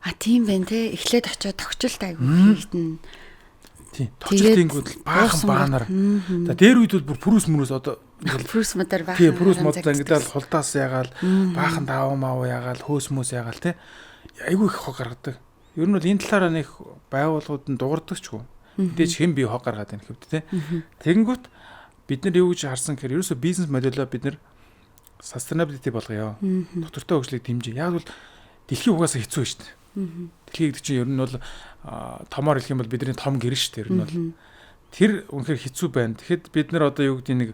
Speaker 1: А тийм байна те. Эхлээд очиод тогтчлт айгүй хийгдэн.
Speaker 2: Тийм. Тогтчлт хийнгүүт л баахан баанаар. За дээр үед бол бүр пүрүс мөрөөс одоо
Speaker 1: пүрүс модоор баахан.
Speaker 2: Тийм, пүрүс мод ингээд л хулдаас ягаал баахан даав маав ягаал хөөс мөс ягаал те. Айгүй их хог гаргадаг. Ер нь бол энэ талаараа нэг байгууллагууд нь дуурдаг ч үгүй. Мэдээж хэн би хог гаргаад байна гэвд те. Тэгэнгүүт бид нар юу гэж харсан гэхээр ерөөсөө бизнес модельоо бид нар sustainability болгоё. Доктортой хөгжлийг дэмжиж. Яг бол дэлхийн угаасаа хэцүү шүү дээ. Дэлхий гэдэг чинь ер нь бол томоор хэлэх юм бол бидний том гэр шүү дээ. Ер нь бол тэр үнэхээр хэцүү байна. Тэгэхэд бид нар одоо юу гэдэг нэг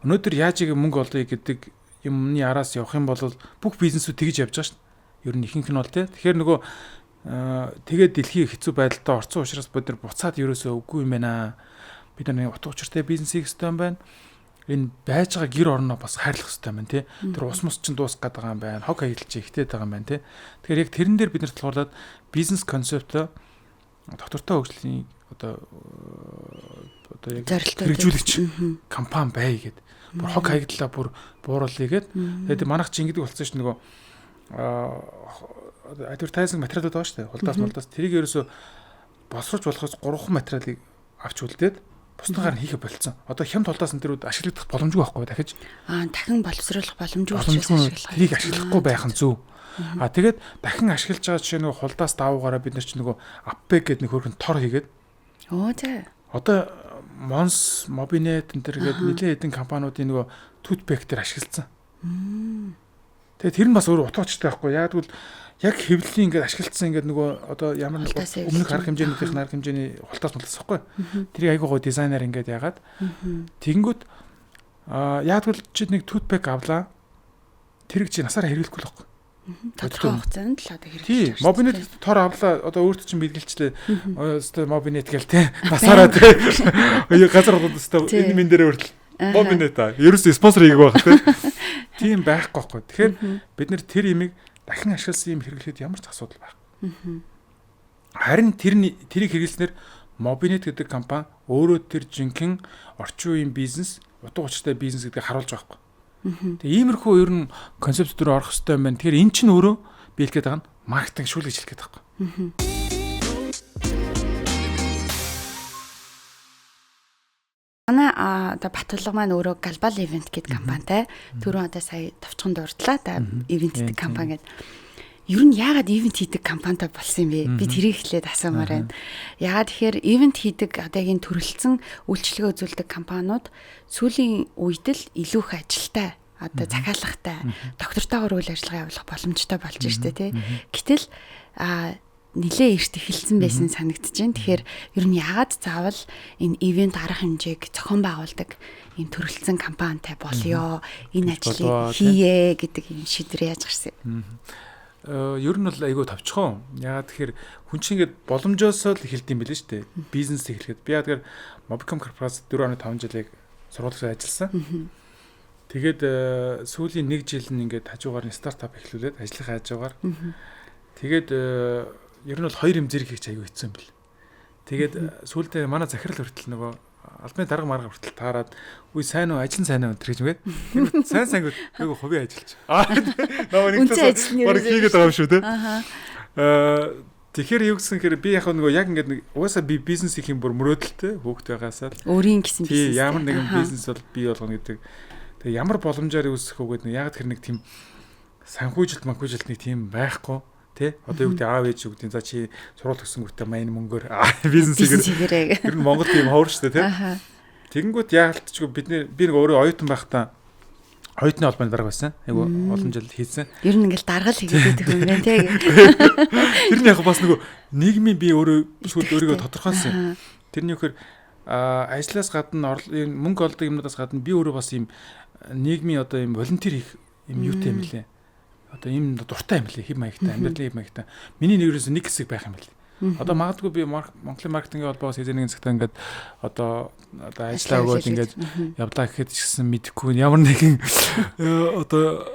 Speaker 2: өнөөдөр яаж ийм мөнгө олъё гэдэг юмны араас явах юм бол бүх бизнесүүд тэгж явж байгаа шүү дээ. Ер нь ихэнх нь бол тий. Тэгэхээр нөгөө Тэгээд дэлхий хэцүү байдалтай орсон учраас бид нар буцаад ерөөсөө үгүй юм байна. Бид нар нэг утга учиртай бизнес хийх ёстой юм байна. Энэ байж байгаа гэр орноо бас хайрлах ёстой юм байна тий. Тэр ус мус чинь дуусах гээд байгаа юм байна. Хог хаягдал чи ихтэй байгаа юм байна тий. Тэгэхээр яг тэрэн дээр бид нар тулгуурлаад бизнес концептоо доктортой хөгжлийн одоо яг хэрэгжүүлэгч компани бай гэд. Бүр хог хаягдлаа бүр бууруулъя гэд. Тэгээд манайх чи ингэдэг болсон ш нөгөө advertising материалууд байгаа шүү дээ. Хулдаас мулдаас тэрийг ерөөсөө боловсруулж болохоос 3 материалыг авч үлдээд бусдыгаар нь хийхэ болцсон. Одоо хямд хулдаас энэ төрүүд ашиглах боломжгүй байхгүй дахиж.
Speaker 1: Дахин боловсруулах боломжгүй учраас ашиглах.
Speaker 2: Тэрийг ашиглахгүй байх нь зөв. Тэгээд дахин ашиглаж байгаа жишээ нөгөө хулдаас давуугаараа бид нар чи нөгөө Upback гэдэг нэг хөрхөн тор хийгээд.
Speaker 1: Оо зэ.
Speaker 2: Одоо Mons, Mobinet энэ төр гээд нэлээд хэдэн компаниудын нөгөө toothpaste дээр ашигласан. Тэгээд тэр нь бас өөр утга учиртай байхгүй. Яг тэгвэл яг хэвлэлийн ингээд ашигласан ингээд нөгөө одоо ямар нэг өмнөх арга хэмжээнийх нь арга хэмжээний хултаас мултаас байхгүй. Тэрийг айгүй гоё дизайнер ингээд яагаад тэгэнгүүт яг тэгвэл чи нэг toothpaste авлаа. Тэрийг чи насаараа хэрэглэхгүй л байхгүй.
Speaker 1: Тодорхой хугацаанд л одоо хэрэглэж байна.
Speaker 2: Тий, Mobinet тор авлаа. Одоо өөрт чинь мэдгэлчлээ. Өстой Mobinet гээл те. Насаараа те. Газар өстой энэ мэн дээр хүртэл Mobinet аа. Ерөөсөө спонсор хийгээг байх те. Тийм байхгүй байхгүй. Тэгэхээр бид нэр тэр имийг дахин ашигласан юм хэрэглэхэд ямар ч асуудал байхгүй. Харин тэрийг хэрэглэснээр Mobinet гэдэг компани өөрөө тэр жинхэнэ орчин үеийн бизнес, утга учиртай бизнес гэдгийг харуулж байгаа байхгүй. Тэгээ иймэрхүү ер нь концепт рүү орох хэрэгтэй юм байна. Тэгэхээр эн чинь өөрөө би хэлэх гээд байгаа нь маркетинг шүү л гэж хэлэх гээд байгаа байхгүй.
Speaker 1: Манай одоо Батулга маань өөрөө Global Event гэдэг компанитай. Түрүүн одоо сая товчхон дурдлаа. Та event гэдэг компани гэдэг. Ер нь яагаад event хийдэг компанитай болсон юм бэ? Би тэрийг эхлээд асуумаар байна. Яагаад тэгэхээр event хийдэг одоо яг энэ төрөлцсөн үйлчилгээ үзүүлдэг компаниуд сүүлийн үед л илүү их ажилтай, одоо захиалгатай, доктортойгоор үйл ажиллагаа явуулах боломжтой болж штэ тий. Гэтэл нилээ эрт эхэлсэн байсан санагдаж байна. Тэгэхээр ер нь яагаад заавал энэ ивент арга хэмжээг зохион байгуулдаг ийм төрөлцсөн компанитай болёо, энэ ажлыг хийе гэдэг ийм шийдвэр яаж гарсан юм?
Speaker 2: Ер нь бол айгүй товчхон. Яагаад тэгэхээр хүн чинь ингээд боломжоосоо л эхэлдэг юм билээ шүү дээ. Бизнес эхлэхэд. Би яагаад тэгэхээр Mobicom корпорац 4.5 жилийг сургуулиас ажилласан. Тэгээд сүүлийн 1 жил нь ингээд хажуугаар нь стартап эхлүүлээд ажлынхаа хажуугаар. Тэгээд ер нь бол хоёр юм зэрэг хийх айгүй хэцүү юм бэл. Тэгээд сүүлдээ манай захирал хүртэл нөгөө албаны дарга марга хүртэл таарад үгүй сайн уу ажил нь сайн уу энэ гэж үгээд. Сайн сайнгүй айгүй хувийн ажилч. Намайг нэг талаас бараг хийгээд байгаа юм шүү те. Тэгэхээр юу гэсэн хэрэг би яг нөгөө яг ингээд нэг угаасаа би бизнес хийх юм бүр мөрөөдөлтэй хүүхд байгаасаа л
Speaker 1: өөрийн гэсэн бизнес.
Speaker 2: Тий, ямар нэгэн бизнес бол бий болгоно гэдэг. Тэгээ ямар боломжоор үүсэх үү гэдэг нь яг тэр нэг тийм санхүүжилт манхүүжилт нэг тийм байхгүй. Тэ одоо юу гэдэг аав ээж юу гэдэг за чи сургууль төгсөнгүүтээ маа энэ мөнгөөр бизнес хийгээрэй. Тэр нь Монгол тийм ховор шүү дээ тэ. Тэгэнгүүт яалтчгүй бидний би нэг өөрөө оюутан байхдаа оюутны холбооны дарга байсан. Айгу олон жил хийсэн.
Speaker 1: Ер нь ингээл даргал хийгээд байдаг юм байна тэ.
Speaker 2: Тэр нь яг бас нөгөө нийгмийн би өөрөө сүүлд өөрийгөө тодорхойлсон юм. Тэрний үхээр ажлаас гадна мөнгө олдог юмнуудаас гадна би өөрөө бас ийм нийгмийн одоо ийм волонтер хийх юм юутай юм лээ. Одоо ийм дуртай юм лээ, хэв маягтай, амьдралын хэв маягтай. Миний нэрээс нэг хэсэг байх юм лээ. Одоо магадгүй би Монголын маркетингийн холбоос хэзээ нэгэн цагтаа ингээд одоо ажиллаа өгөөд ингээд явлаа гэхэд ч гэсэн мэдэхгүй ямар нэгэн одоо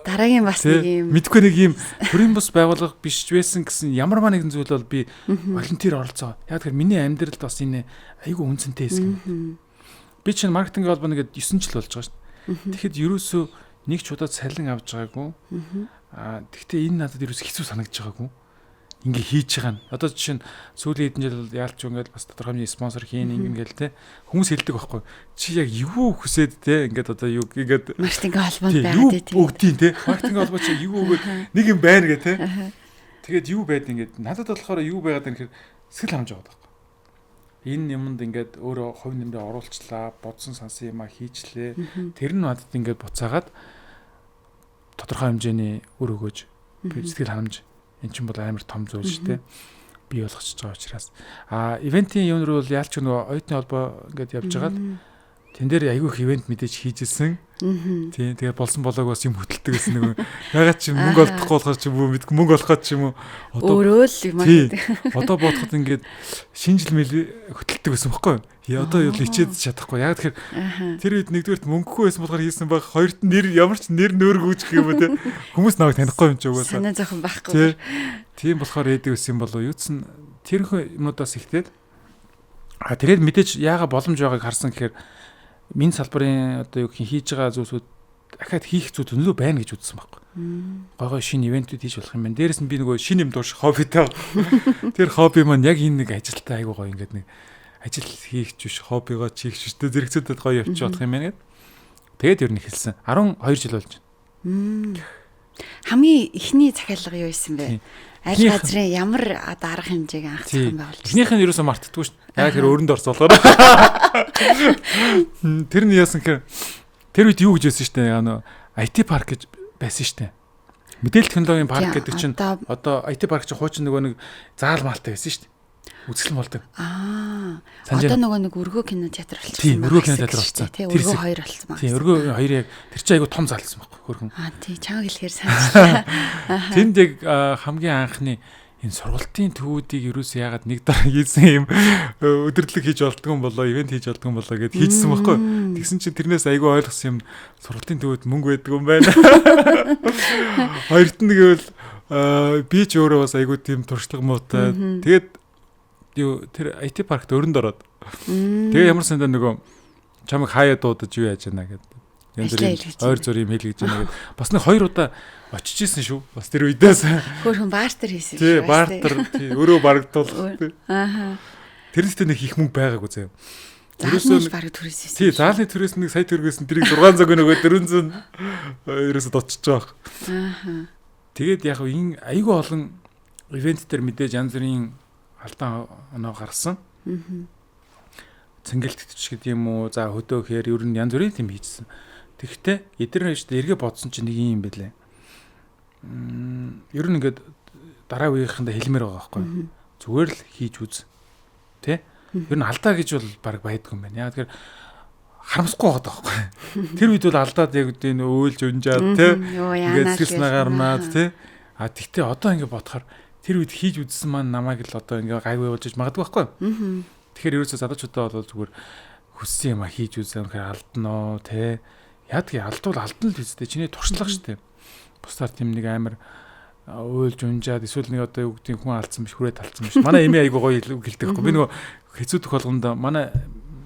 Speaker 1: дараагийн бас нэг юм
Speaker 2: мэдэхгүй нэг юм төрийн бус байгууллага биш байсан гэсэн ямар нэгэн зүйл бол би волонтер оролцоо. Яг тэгэхээр миний амьдралд бас энэ айгүй үнцэнтэй хэсэг юм. Би чинь маркетингийн холбооны гээд 9 жил болж байгаа шүү дээ. Тэгэхэд ерөөсөө нэг ч удаа цалин авч байгаагүй. Тэгтээ энэ надад ерөөс хэцүү санагдаж байгаагүй. Ингээ хийж байгаа нь. Одоо жишээ нь сүүлийн хэдэн жил яалч ингээд бас тодорхой хэмжээний спонсор хийн ингээл те хүмүүс хэлдэг байхгүй. Чи яг юу хүсээд те ингээд одоо юу ингээд
Speaker 1: маркетингийн холбоонд байгаа те.
Speaker 2: Юу өгдийн те. Маркетингийн холбоо чи юу өгөөд нэг юм байна гэ те. Тэгээд юу байд ингээд надад болохоор юу байгаад юм гэхээр сэтгэл хангамж байгаа байхгүй. Энэ юмд ингээд өөрөө хувь нэмрээ оруулчлаа, бодсон сансан юмаа хийчлээ. Тэр нь надад ингээд буцаагаад тодорхой хэмжээний үр өгөөж сэтгэл ханамж энэ чинь бол амар том зүйл шүү дээ. Бий болгочихж байгаа учраас. Ивентийн юм руу бол яалч нөгөө оюутны холбоо ингээд явж байгаад Тэн дээр айгүй их ивент мэдээж хийжсэн. Тийм, тэгээ болсон болоог бас юм хөтэлдэг гэсэн нэг. Ягаад чи мөнгө олдохгүй болохоор ч юм уу, мэдгүй мөнгө олох ч юм уу.
Speaker 1: Одоо өөрөө л юм аа.
Speaker 2: Одоо бодоход ингээд шинэ жил мэл хөтэлдэг байсан байхгүй юу? Одоо юу хичээд чадахгүй. Яг тэгэхээр тэр үед нэгдүгээрт мөнгөгүй байсан болохоор хийсэн баг. Хоёрт нь нэр ямар ч нэр нөөргүүч гэх юм уу те. Хүмүүс намайг танихгүй юм чи угаасаа.
Speaker 1: Санаа зовхон байхгүй.
Speaker 2: Тийм болохоор ээдэг байсан юм болов юу ч тэрхүү юмнуудаас ихтэй. А тэгээд мэдээж яага боломж байгааг харсан гэхээр минь салбарын одоо юу гэх хийж байгаа зүйлсүүд дахиад хийх зүйл зөндөө байна гэж үзсэн байхгүй. Гой гой шинэ ивентүүд хийж болох юм байна. Дээрэс нь би нөгөө шинэ юм дурш хоббитой. Тэр хобби маань яг энэ нэг ажилтаа айгуу гоё ингээд нэг ажил хийх ч биш, хоббигоо хийх ч биш. Зэрэгцээдэд гоё явчих болох юм байна гэд. Тэгээд ер нь эхэлсэн. 12 жил болж
Speaker 1: байна. Хамгийн эхний захиалга юу байсан бэ? Аль газрын ямар арга хэмжээг анх зохион байгуулж?
Speaker 2: Эхнийх нь ерөөсөө мартдаггүй шүү дээ. Яг тэр өрөнд орсон болохоор. Тэр нь яасан гэхээр тэр үед юу гэж байсан шүү дээ. Нөө IT парк гэж байсан шүү дээ. Мэдээлэл технологийн парк гэдэг чинь одоо IT парк чинь хуучин нөгөө нэг заал маалтай байсан шүү дээ. Үзэсгэлэн болдог.
Speaker 1: Аа. Одоо нөгөө нэг өргөө кино театр болчихсон.
Speaker 2: Тийм, өргөө кино театр болсон.
Speaker 1: Тийм, өргөө хоёр болсон байна.
Speaker 2: Тийм, өргөө хоёр яг тэр чинь айгу том зал байсан байхгүй хөрхөн.
Speaker 1: Аа, тий, чанга хэлэхээр санажлаа.
Speaker 2: Тэнд яг хамгийн анхны энэ сургалтын төвүүдийг ерөөс яагаад нэг дараа хийсэн юм өдөрлөг хийж болдгоо юм болоо, ивент хийж болдгоо юм болоо гэд хийжсэн байхгүй. Тэгсэн чинь тэрнээс айгүй ойлгосон юм сургалтын төвүүд мөнгө байдаг юм байна. Хоёрт нь гэвэл би ч өөрөө бас айгүй тийм туршлага муутай. Тэгээд юу тэр IT паркт өрөнд ороод. Тэгээ ямар сандаа нөгөө чамайг хаяа дуудаж юу яаж яана гэд. Янз бүрийн ойр зур юм хэлгэж яана гэд. Бас нэг хоёр удаа очиж исэн шүү. Бас тэр үедээс.
Speaker 1: Хөөхөн бартер хийсэн
Speaker 2: шүү. Тий, бартер тий өөрөө барагдуулах тий.
Speaker 1: Аа.
Speaker 2: Тэрнээсээ нэг их мөнгө байгаагүй заяа.
Speaker 1: Ерөөсөө бараг түрээс хийсэн.
Speaker 2: Тий, заалны түрээс нэг сая төгрөгөөс нь тэрийг 600 нөгөө 400 ерөөсөө дутчихж байгаа.
Speaker 1: Аа.
Speaker 2: Тэгээд яг энэ айгүй олон ивент дээр мэдээж янз бүрийн алдаан оноо гарсан. Цэнгэлтгэж гэдэг юм уу? За хөдөөхөр ер нь янз бүрийн тийм хийжсэн. Тэгэхдээ эдгээр нь шүү дээ эргээ бодсон чинь нэг юм байлээ. Ер нь ингээд дараа үеийнхэндээ хэлмээр байгаа байхгүй. Зүгээр л хийж үз. Тэ? Ер нь алдаа гэж бол баг байдгүй юм байна. Яг тэгэхээр харамсахгүй байгаа байхгүй. Тэр үед бол алдаад яг үгүй өөлж унжаад тэ ингээд сэтгэл санаа гарнаад тэ. А тэгтээ одоо ингээд бодохоор тэр үед хийж үзсэн маань намайг л одоо ингээ гайгүй болж иж магадгүй байхгүй. Тэгэхээр ерөөсөө залуучуудаа бол зүгээр хүссэн юм а хийж үзсэн гэхээр алдноо те. Яадгийг алдвал алдан л үстэй. Чиний туршлага шүү дээ. Бусдаар тийм нэг амар уйлж унжаад эсвэл нэг одоо юу гэдгийг хүн алдсан биш, хүрээ талцсан биш. Манай эмээ айгүй гоё хэлдэг байхгүй. Би нөгөө хэцүү тохиолгонд манай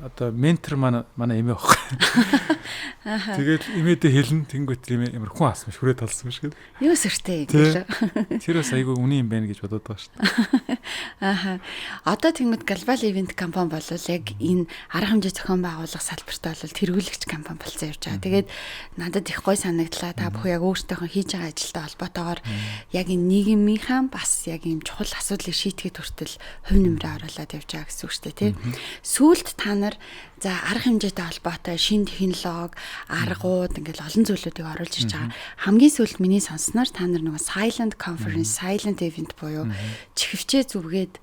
Speaker 2: одоо ментор манай эмээ байхгүй. Тэгээд эмээдээ хэлнэ тэнгуут эмээ ямар хүн алсан биш, хүрээ талсан биш гэдэг.
Speaker 1: Юу сэртэй гэлээ.
Speaker 2: Тэр бас айгүй үнэн юм байна гэж бодоод байгаа шүү дээ.
Speaker 1: Ааха. Одоо тэнгуут Global Event компани бол яг энэ арга хэмжээ зохион байгуулах салбартаа бол тэргүүлэгч компани болсон явж байгаа. Тэгээд надад их гоё санагдлаа. Та бүхэн яг өөртөөхөө хийж байгаа ажилтай холбоотойгоор яг энэ нийгмийнхаа бас яг ийм чухал асуудлыг шийдэхэд хүртэл хувь нэмрээ оруулаад явж байгаа гэсэн үг шүү дээ, тий. Сүүлд та нар за арга хэмжээтэй холбоотой шинэ технологи, аргууд ингээл олон зүйлүүдийг оруулж ирж байгаа. Хамгийн сүүлд миний сонссноор та нар нөгөө silent conference, silent event буюу чихвчээ зүвгээд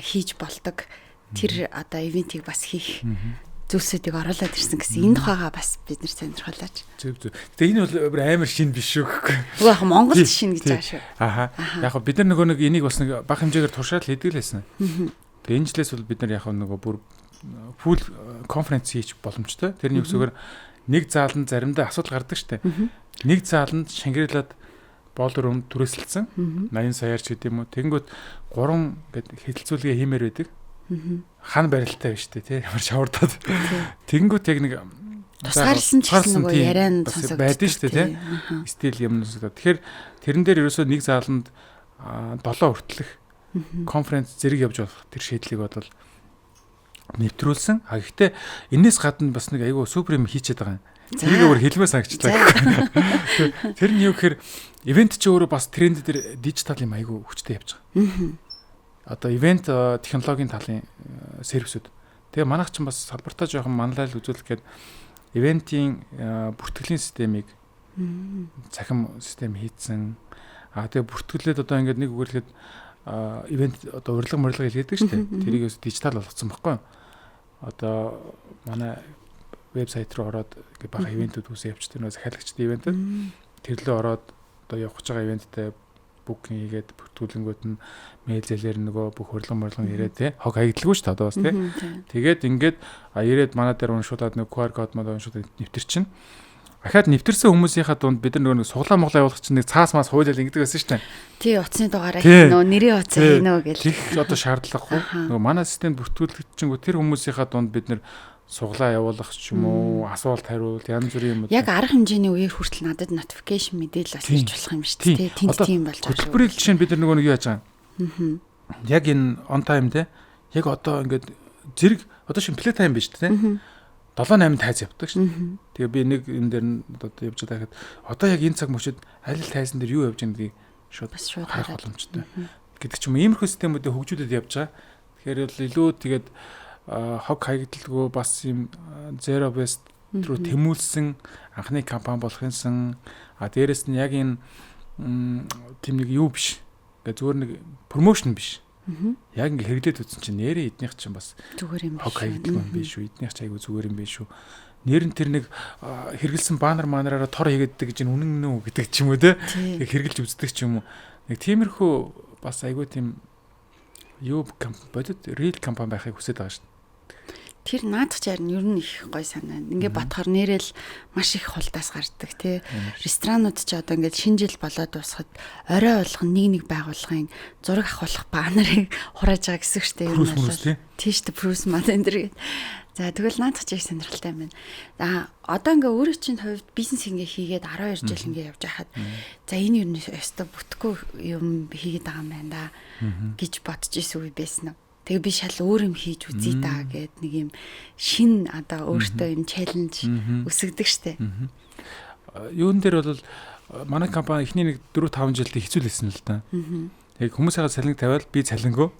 Speaker 1: хийж болдог тэр одоо ивентийг бас хийх зүйлсүүдийг оруулаад ирсэн гэсэн энэ тухайгаа бас бид нэр сонирхолооч.
Speaker 2: Зөв зөв. Гэтэ энэ бол амар шинэ биш шүү гэхгүй.
Speaker 1: Үгүй яг Монголд шинэ гэж байгаа шүү.
Speaker 2: Аха. Яг бид нар нөгөө нэг энийг бас нэг бага хэмжээгээр туршаад л хийдэг л байсан. Тэгээ энэ жилээс бол бид нар яг нөгөө бүр full конференц хийх боломжтой. Тэрний үсгээр нэг зааланд заримдаа асуудал гардаг штэ. Нэг зааланд Шангрилад боолрум түрээсэлсэн 80 саяар ч гэдэм үү. Тэнгүүт 3 гэд хэлэлцүүлгээ хиймээр байдаг. Хан барилттай биш үү те. Ямар шавардаад. Тэнгүүт яг нэг
Speaker 1: тусгаарлсан ч гэсэн нөгөө яриан сонсогддог
Speaker 2: байдаг штэ те. Стил юм сонсогдоод. Тэгэхээр тэрэн дээр ерөөсөө нэг зааланд 7 хүртэлх конференц зэрэг явж болох тэр шийдлийг бол нэвтрүүлсэн. А гэхдээ энэс гадна бас нэг айгүй супер юм хийчихэд байгаа юм. Тэрийг өөр хэлмээр санагчлаа. Тэр нь юу гэхээр ивент чи өөрөө бас тренд дээр дижитал юм айгүй хүчтэй явж байгаа. Одоо ивент технологийн талын сервисүүд. Тэгээ манайх ч бас салбартаа жоохон манлайл үзүүлэх гээд ивентийн бүртгэлийн системийг цахим систем хийцэн. А тэгээ бүртгэлээд одоо ингээд нэг үгээр хэлэхэд ивент одоо урилга морилго хэлгээдэг шүү дээ. Тэрийг бас дижитал болгоцсон байхгүй юу? Одоо манай вебсайт руу ороод ингээ бага event үүд үүсээ явчихдаг, нөгөө захиалагчдын event үүд. Тэр лөө ороод одоо явах гэж байгаа event тэй booking хийгээд, бүртгүүлэнгүүт нь mail зээлээр нөгөө бүх урилга мурилга ирээд, те, хог хаягдалгүй шүү дээ одоо бас, те. Тэгээд ингээд ирээд манай дээр уншуулад, нэг QR код мод уншуулад нэвтэрчин. Ахаад нэвтэрсэн хүмүүсийнхаа дунд бид нар нөгөө нэг суглаа моглаа явуулах чинь нэг цаас маас хуулиал ингэдэг байсан шүү дээ.
Speaker 1: Тий, утасны дугаараа хийнэ үү, нэрийн утсаа хийнэ үү гэл.
Speaker 2: Тех одоо шаардлагагүй. Нөгөө манай системд бүртгүүлэгчингүү тэр хүмүүсийнхаа дунд бид нар суглаа явуулах ч юм уу, асуулт хариулт, янз бүрийн юм.
Speaker 1: Яг арга хэмжээний үеэр хүртэл надад notification мэдээлэл бас ирж болох юм шүү дээ. Тэнд тийм болж
Speaker 2: байгаа шүү. Хөтөлбөрийн жишээ нь бид нар нөгөө нэг юу яаж байгаа юм. Яг энэ on time, те. Яг одоо ингээд зэрэг одоо шин play time биш, те. 7 8 тайз явдаг шүү. Тэгээ би нэг юм дээр нь одоо явж байгаа гэхэд одоо яг энэ цаг мөчид аль аль тайзан дээр юу явж байгаа гэдгийг шууд харах боломжтой гэдэг ч юм уу, иймэрхүү системүүдийг хөгжүүлээд явж байгаа. Тэгэхээр бол илүү тэгээд хог хаягдалгүй, бас юм zero waste руу тэмүүлсэн анхны компани болох юмсан. А дээрэс нь яг энэ тийм нэг юу биш. Ингээ зүгээр нэг promotion биш. Яг ингээ хэрэглээд үзсэн чинь нэрээ эднийх чинь бас
Speaker 1: зүгээр юм
Speaker 2: биш. Хог хаягдалгүй юм биш шүү. Эднийх ч айгүй зүгээр юм биш шүү. Нэр нь тэр нэг хэрэгэлсэн баннер манераараа тор хийгээддэг гэж үнэн нүү гэдэг ч юм уу, те. Тэг хэрэгэлж үздэг ч юм уу. Нэг тиймэрхүү бас айгүй тийм юу бодит real компани байхыг хүсэж байгаа шүү.
Speaker 1: Тэр наадах ч харин ер нь их гой санаа. Ингээ бодохоор нэрэл маш их хулдаас гардаг, тий. Ресторанууд ч одоо ингээд шинэ жил болоод дуусахад орой болгон нэг нэг байгууллагын зураг авахулах баннерыг хурааж байгаа гэсэн үг шүү дээ. Ер
Speaker 2: нь бол
Speaker 1: тий шүү дээ. Прус мад энэ дэр. За, тэгвэл наадах ч их сонирхолтой юм байна. За, одоо ингээ өөрөө чинь хувьд бизнес ингээ хийгээд 12 жил ингээ явж байхад, за, энэ ер нь ёстой бүтэхгүй юм хийгээд байгаа юм байна да гэж бодож исэн үе байсан уу? Тэгээ би шал өөр юм хийж үзье та гэд нэг юм шин одоо өөртөө юм challenge өсгдөг штэ.
Speaker 2: Юун дээр бол манай компани эхний нэг 4 5 жилд хэцүү л байсан л да. Яг хүмүүсээ цалинг тавиал би цалингөө.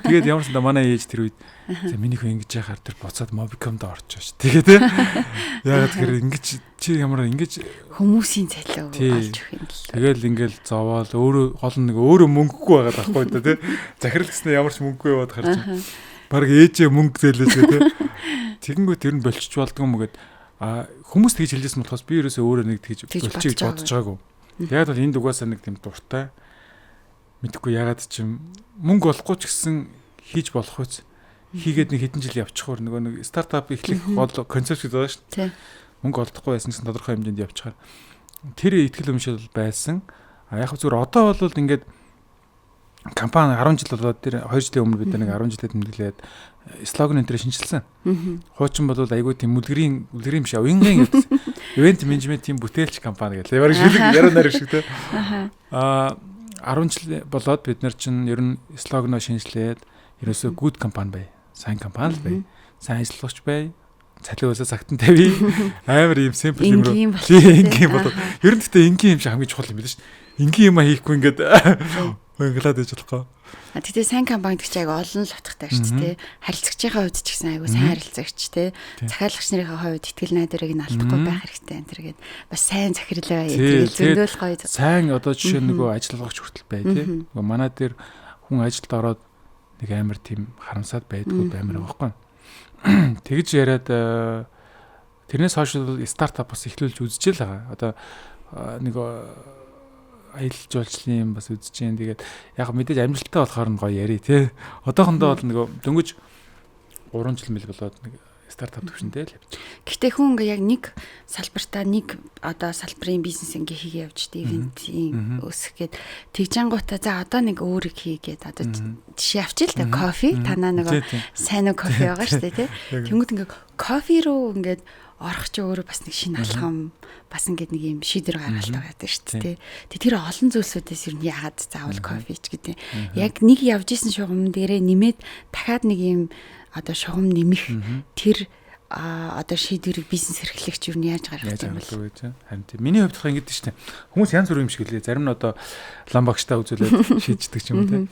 Speaker 2: Тэгээд ямар ч манай ээж тэр үед, за, миний хүн ингэж яхаар тэр буцаад Mobicom-д орчих ш. Тэгээ те. Яагаад тэгэхээр ингэж чи ямар ингэж
Speaker 1: хүмүүсийн цалин олж өгөх юм
Speaker 2: л. Тэгэл ингээл зовоол, өөрөө гол нь нэг өөрөө мөнгөгүй байгаа байхгүй да, те. Захирал гэснээр ямар ч мөнгөгүй яваад харж. Бараг ээжээ мөнгө зээлээс гэ те. Тэгэнгүүт тэр нь болчих болдгоо юм гээд а хүмүүс тэгж хэлжсэн болохоос би ерөөсөө өөрөө нэг тэгж болчих гэж бодож байгаагүй. Яг бол энд угаасаа нэг тийм дуртай, мэдхгүй ягаад ч юм мөнгө олохгүй ч гэсэн хийж болох үз. Хийгээд нэг хэдэн жил явчихвар нөгөө нэг стартап эхлэх гол концепт гэдэг байгаа шүү дээ. Мөнгө олдохгүй байсан гэсэн тодорхой хэмжээнд явчихаар тэр итгэл үнэмшил байсан. А яг зүгээр одоо бол ингээд компани 10 жил болоод, тэр 2 жилийн өмнө бид нэг 10 жилээ тэмдэглээд слоган энэ төр шинэчилсэн. Хуучин бол айгүй тийм үлгэрийн, үлгэрийн биш, уянгийн гэдэг. Event менежментийн бүтээлч компани гэдэг. Бараг шилэг яриа нарийн шиг, те. Аа, 10 жил болоод бид нар чинь ер нь слоганоо шинэчлээд ерөөсөө good company бай. Сайн компани л бай. Сайн ажиллагч бай. Цалин усаа цагтан тавья. Амар юм simple
Speaker 1: юм руу.
Speaker 2: Энгийн болоо. Ер нь гэхдээ энгийн юм шиг хамгийн чухал юм байна шүү дээ. Энгийн юм хийхгүй ингээд уянгалаад байж болохгүй.
Speaker 1: А тэгтээ сайн компани гэдэг чинь айгу олон л утгатай шүү дээ. Харилцагчийнхаа хувьд ч гэсэн айгу сайн харилцагч, те. Захиалагч нарын хувьд итгэл найдварыг нь алдахгүй байх хэрэгтэй энэ төр гээд бас сайн захирал бай. Тэгэл зөндөл гоё.
Speaker 2: Сайн одоо жишээ нь нөгөө ажил олгогч хүртэл бай, те. Нөгөө манай дээр хүн ажилд ороод нэг амар тийм харамсаад байдгүй баймар байгаа байхгүй. Тэгж яриад тэрнээс хойш стартап бас эхлүүлж үзэж л байгаа. Одоо нэг аялал жуулчлалын юм бас үзэж जैन. Тэгээд яг мэдээж амжилттай болохоор нь гоё яри, те. Одоохондоо бол нөгөө дөнгөж 3 жил мэл болоод нэг стартап төвшөндөө л явж.
Speaker 1: Гэтэ хүн ингээ яг нэг салбартаа, нэг одоо салбарын бизнес ингээ хийгээ явж тэ, event ийн өсөх гээд тэгжангуудаа, за, одоо нэг өөрийг хийгээд одоо жишээ авчил та, кофе, танаа нөгөө сайн уу кофе байгаа шүү дээ, тий. Тэнгүүд ингээ кофе руу ингээд орох чи өөрөө бас нэг шинэ алхам, бас ингээд нэг юм шийдвэр гаргалт байдаг шүү дээ. Тэг тэр олон зүйлсүүдээс ер нь яагаад заавал кофе ч гэдэг. Яг нэг явж исэн шугам дээрээ нэмээд дахиад нэг юм одоо шугам нэмэх тэр одоо шийдвэрийг бизнес эрхлэгч юу нь яаж гаргах
Speaker 2: юм бэ? Харин тийм. Миний хувьд болохоор ингэдэж шүү дээ. Хүмүүс янз бүрийн юм шиг лээ. Зарим нь одоо ламбагчтай үзүүлээд шийддэг ч юм уу, тийм.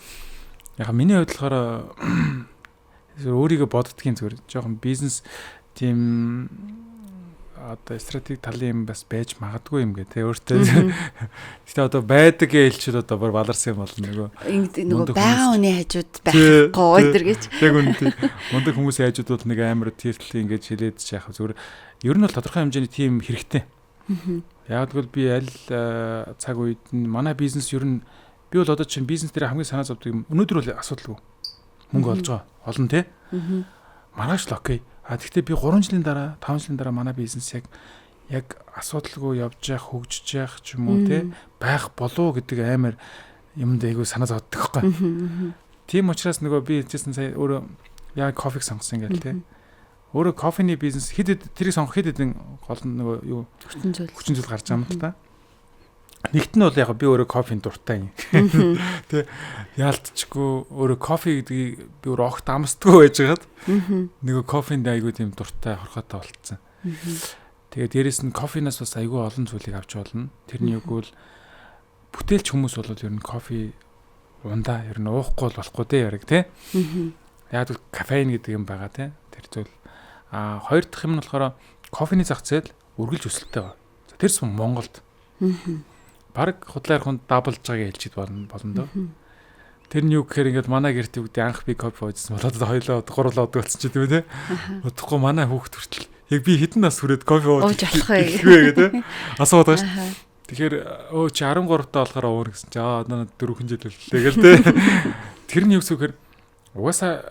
Speaker 2: Яг миний хувьд болохоор өөрийгөө боддгийн зүгээр жоохон бизнес тийм одоо стратеги талын юм бас байж магадгүй юм гэ тэ өөртөө. Гэтэ одоо байдаг гэж хэлчихэд одоо бүр баларсан юм болно
Speaker 1: нөгөө. Нөгөө байгаа хүний хажууд байхгүй өдр гэж.
Speaker 2: Яг үнэ. Мундаг хүмүүсийн хажууд бол нэг амар тэртэл ингэж хэлээд ч яах зүгээр ер нь бол тодорхой хэмжээний тим хэрэгтэй. Яг тэгвэл би аль цаг үед нь манай бизнес ер нь би бол одоо чинь бизнес дээр хамгийн санаа зовдөг юм өнөөдөр бол асуудалгүй. Мөнгө олж байгаа. Олон тий. Маргааш л окей. А тэгвэл би 3 жилийн дараа 5 жилийн дараа манай бизнес яг асуудалгүй явж явах, хөгжиж явах ч юм уу тий байх болов гэдэг амар юмд айгүй санаа зовдөг байхгүй. Тийм учраас нөгөө би хэлжсэн сая өөрөө яг кофег сонгосон ингээл тий. Өөрөө кофений бизнес хэд хэд тэрийг сонгох хэд хэдэн гол нь нөгөө юу хүчин зүйл гарч байгаа юм л та. Нэгт нь бол яг би өөрөө кофенд дуртай юм. Тэ яалтчгүй өөрөө кофе гэдгийг би өөрөө огт амсдаггүй байжгаад нөгөө кофенд айгүй тийм дуртай хорхотой болцсон. Тэгээ дээрэс нь кофенаас бас айгүй олон зүйлийг авч болно. Тэрний үг бол бүтээлч хүмүүс бол ер нь кофе ундаа ер нь уухгүй бол болохгүй дээ яриг тий. Яг л кофеин гэдэг юм байгаа тий. Тэр зүйл. А хоёр дахь юм нь болохоор кофений зах зээл үргэлж өсөлттэй байна. За тэр сум Монголд. Бараг худлаа ярих хүн даблж байгааг хэлчихэд болно доо. Тэр нь юу гэхээр ингээд манай гэрт юу гэдэг анх би кофе уужсан болоод хоёлоо гурлаа удаг болсон ч гэдэг юм те. Удахгүй манай хүүхд хүртэл яг би хэдэн нас хүрээд кофе ууж
Speaker 1: болох вэ
Speaker 2: гэдэг асууад байгаа шүү. Тэгэхээр өө чи 13 таа болохоор уур гэсэн чи аа надад 4 жил үллээ гэл те. Тэр нь юу гэсэн үгээр угаасаа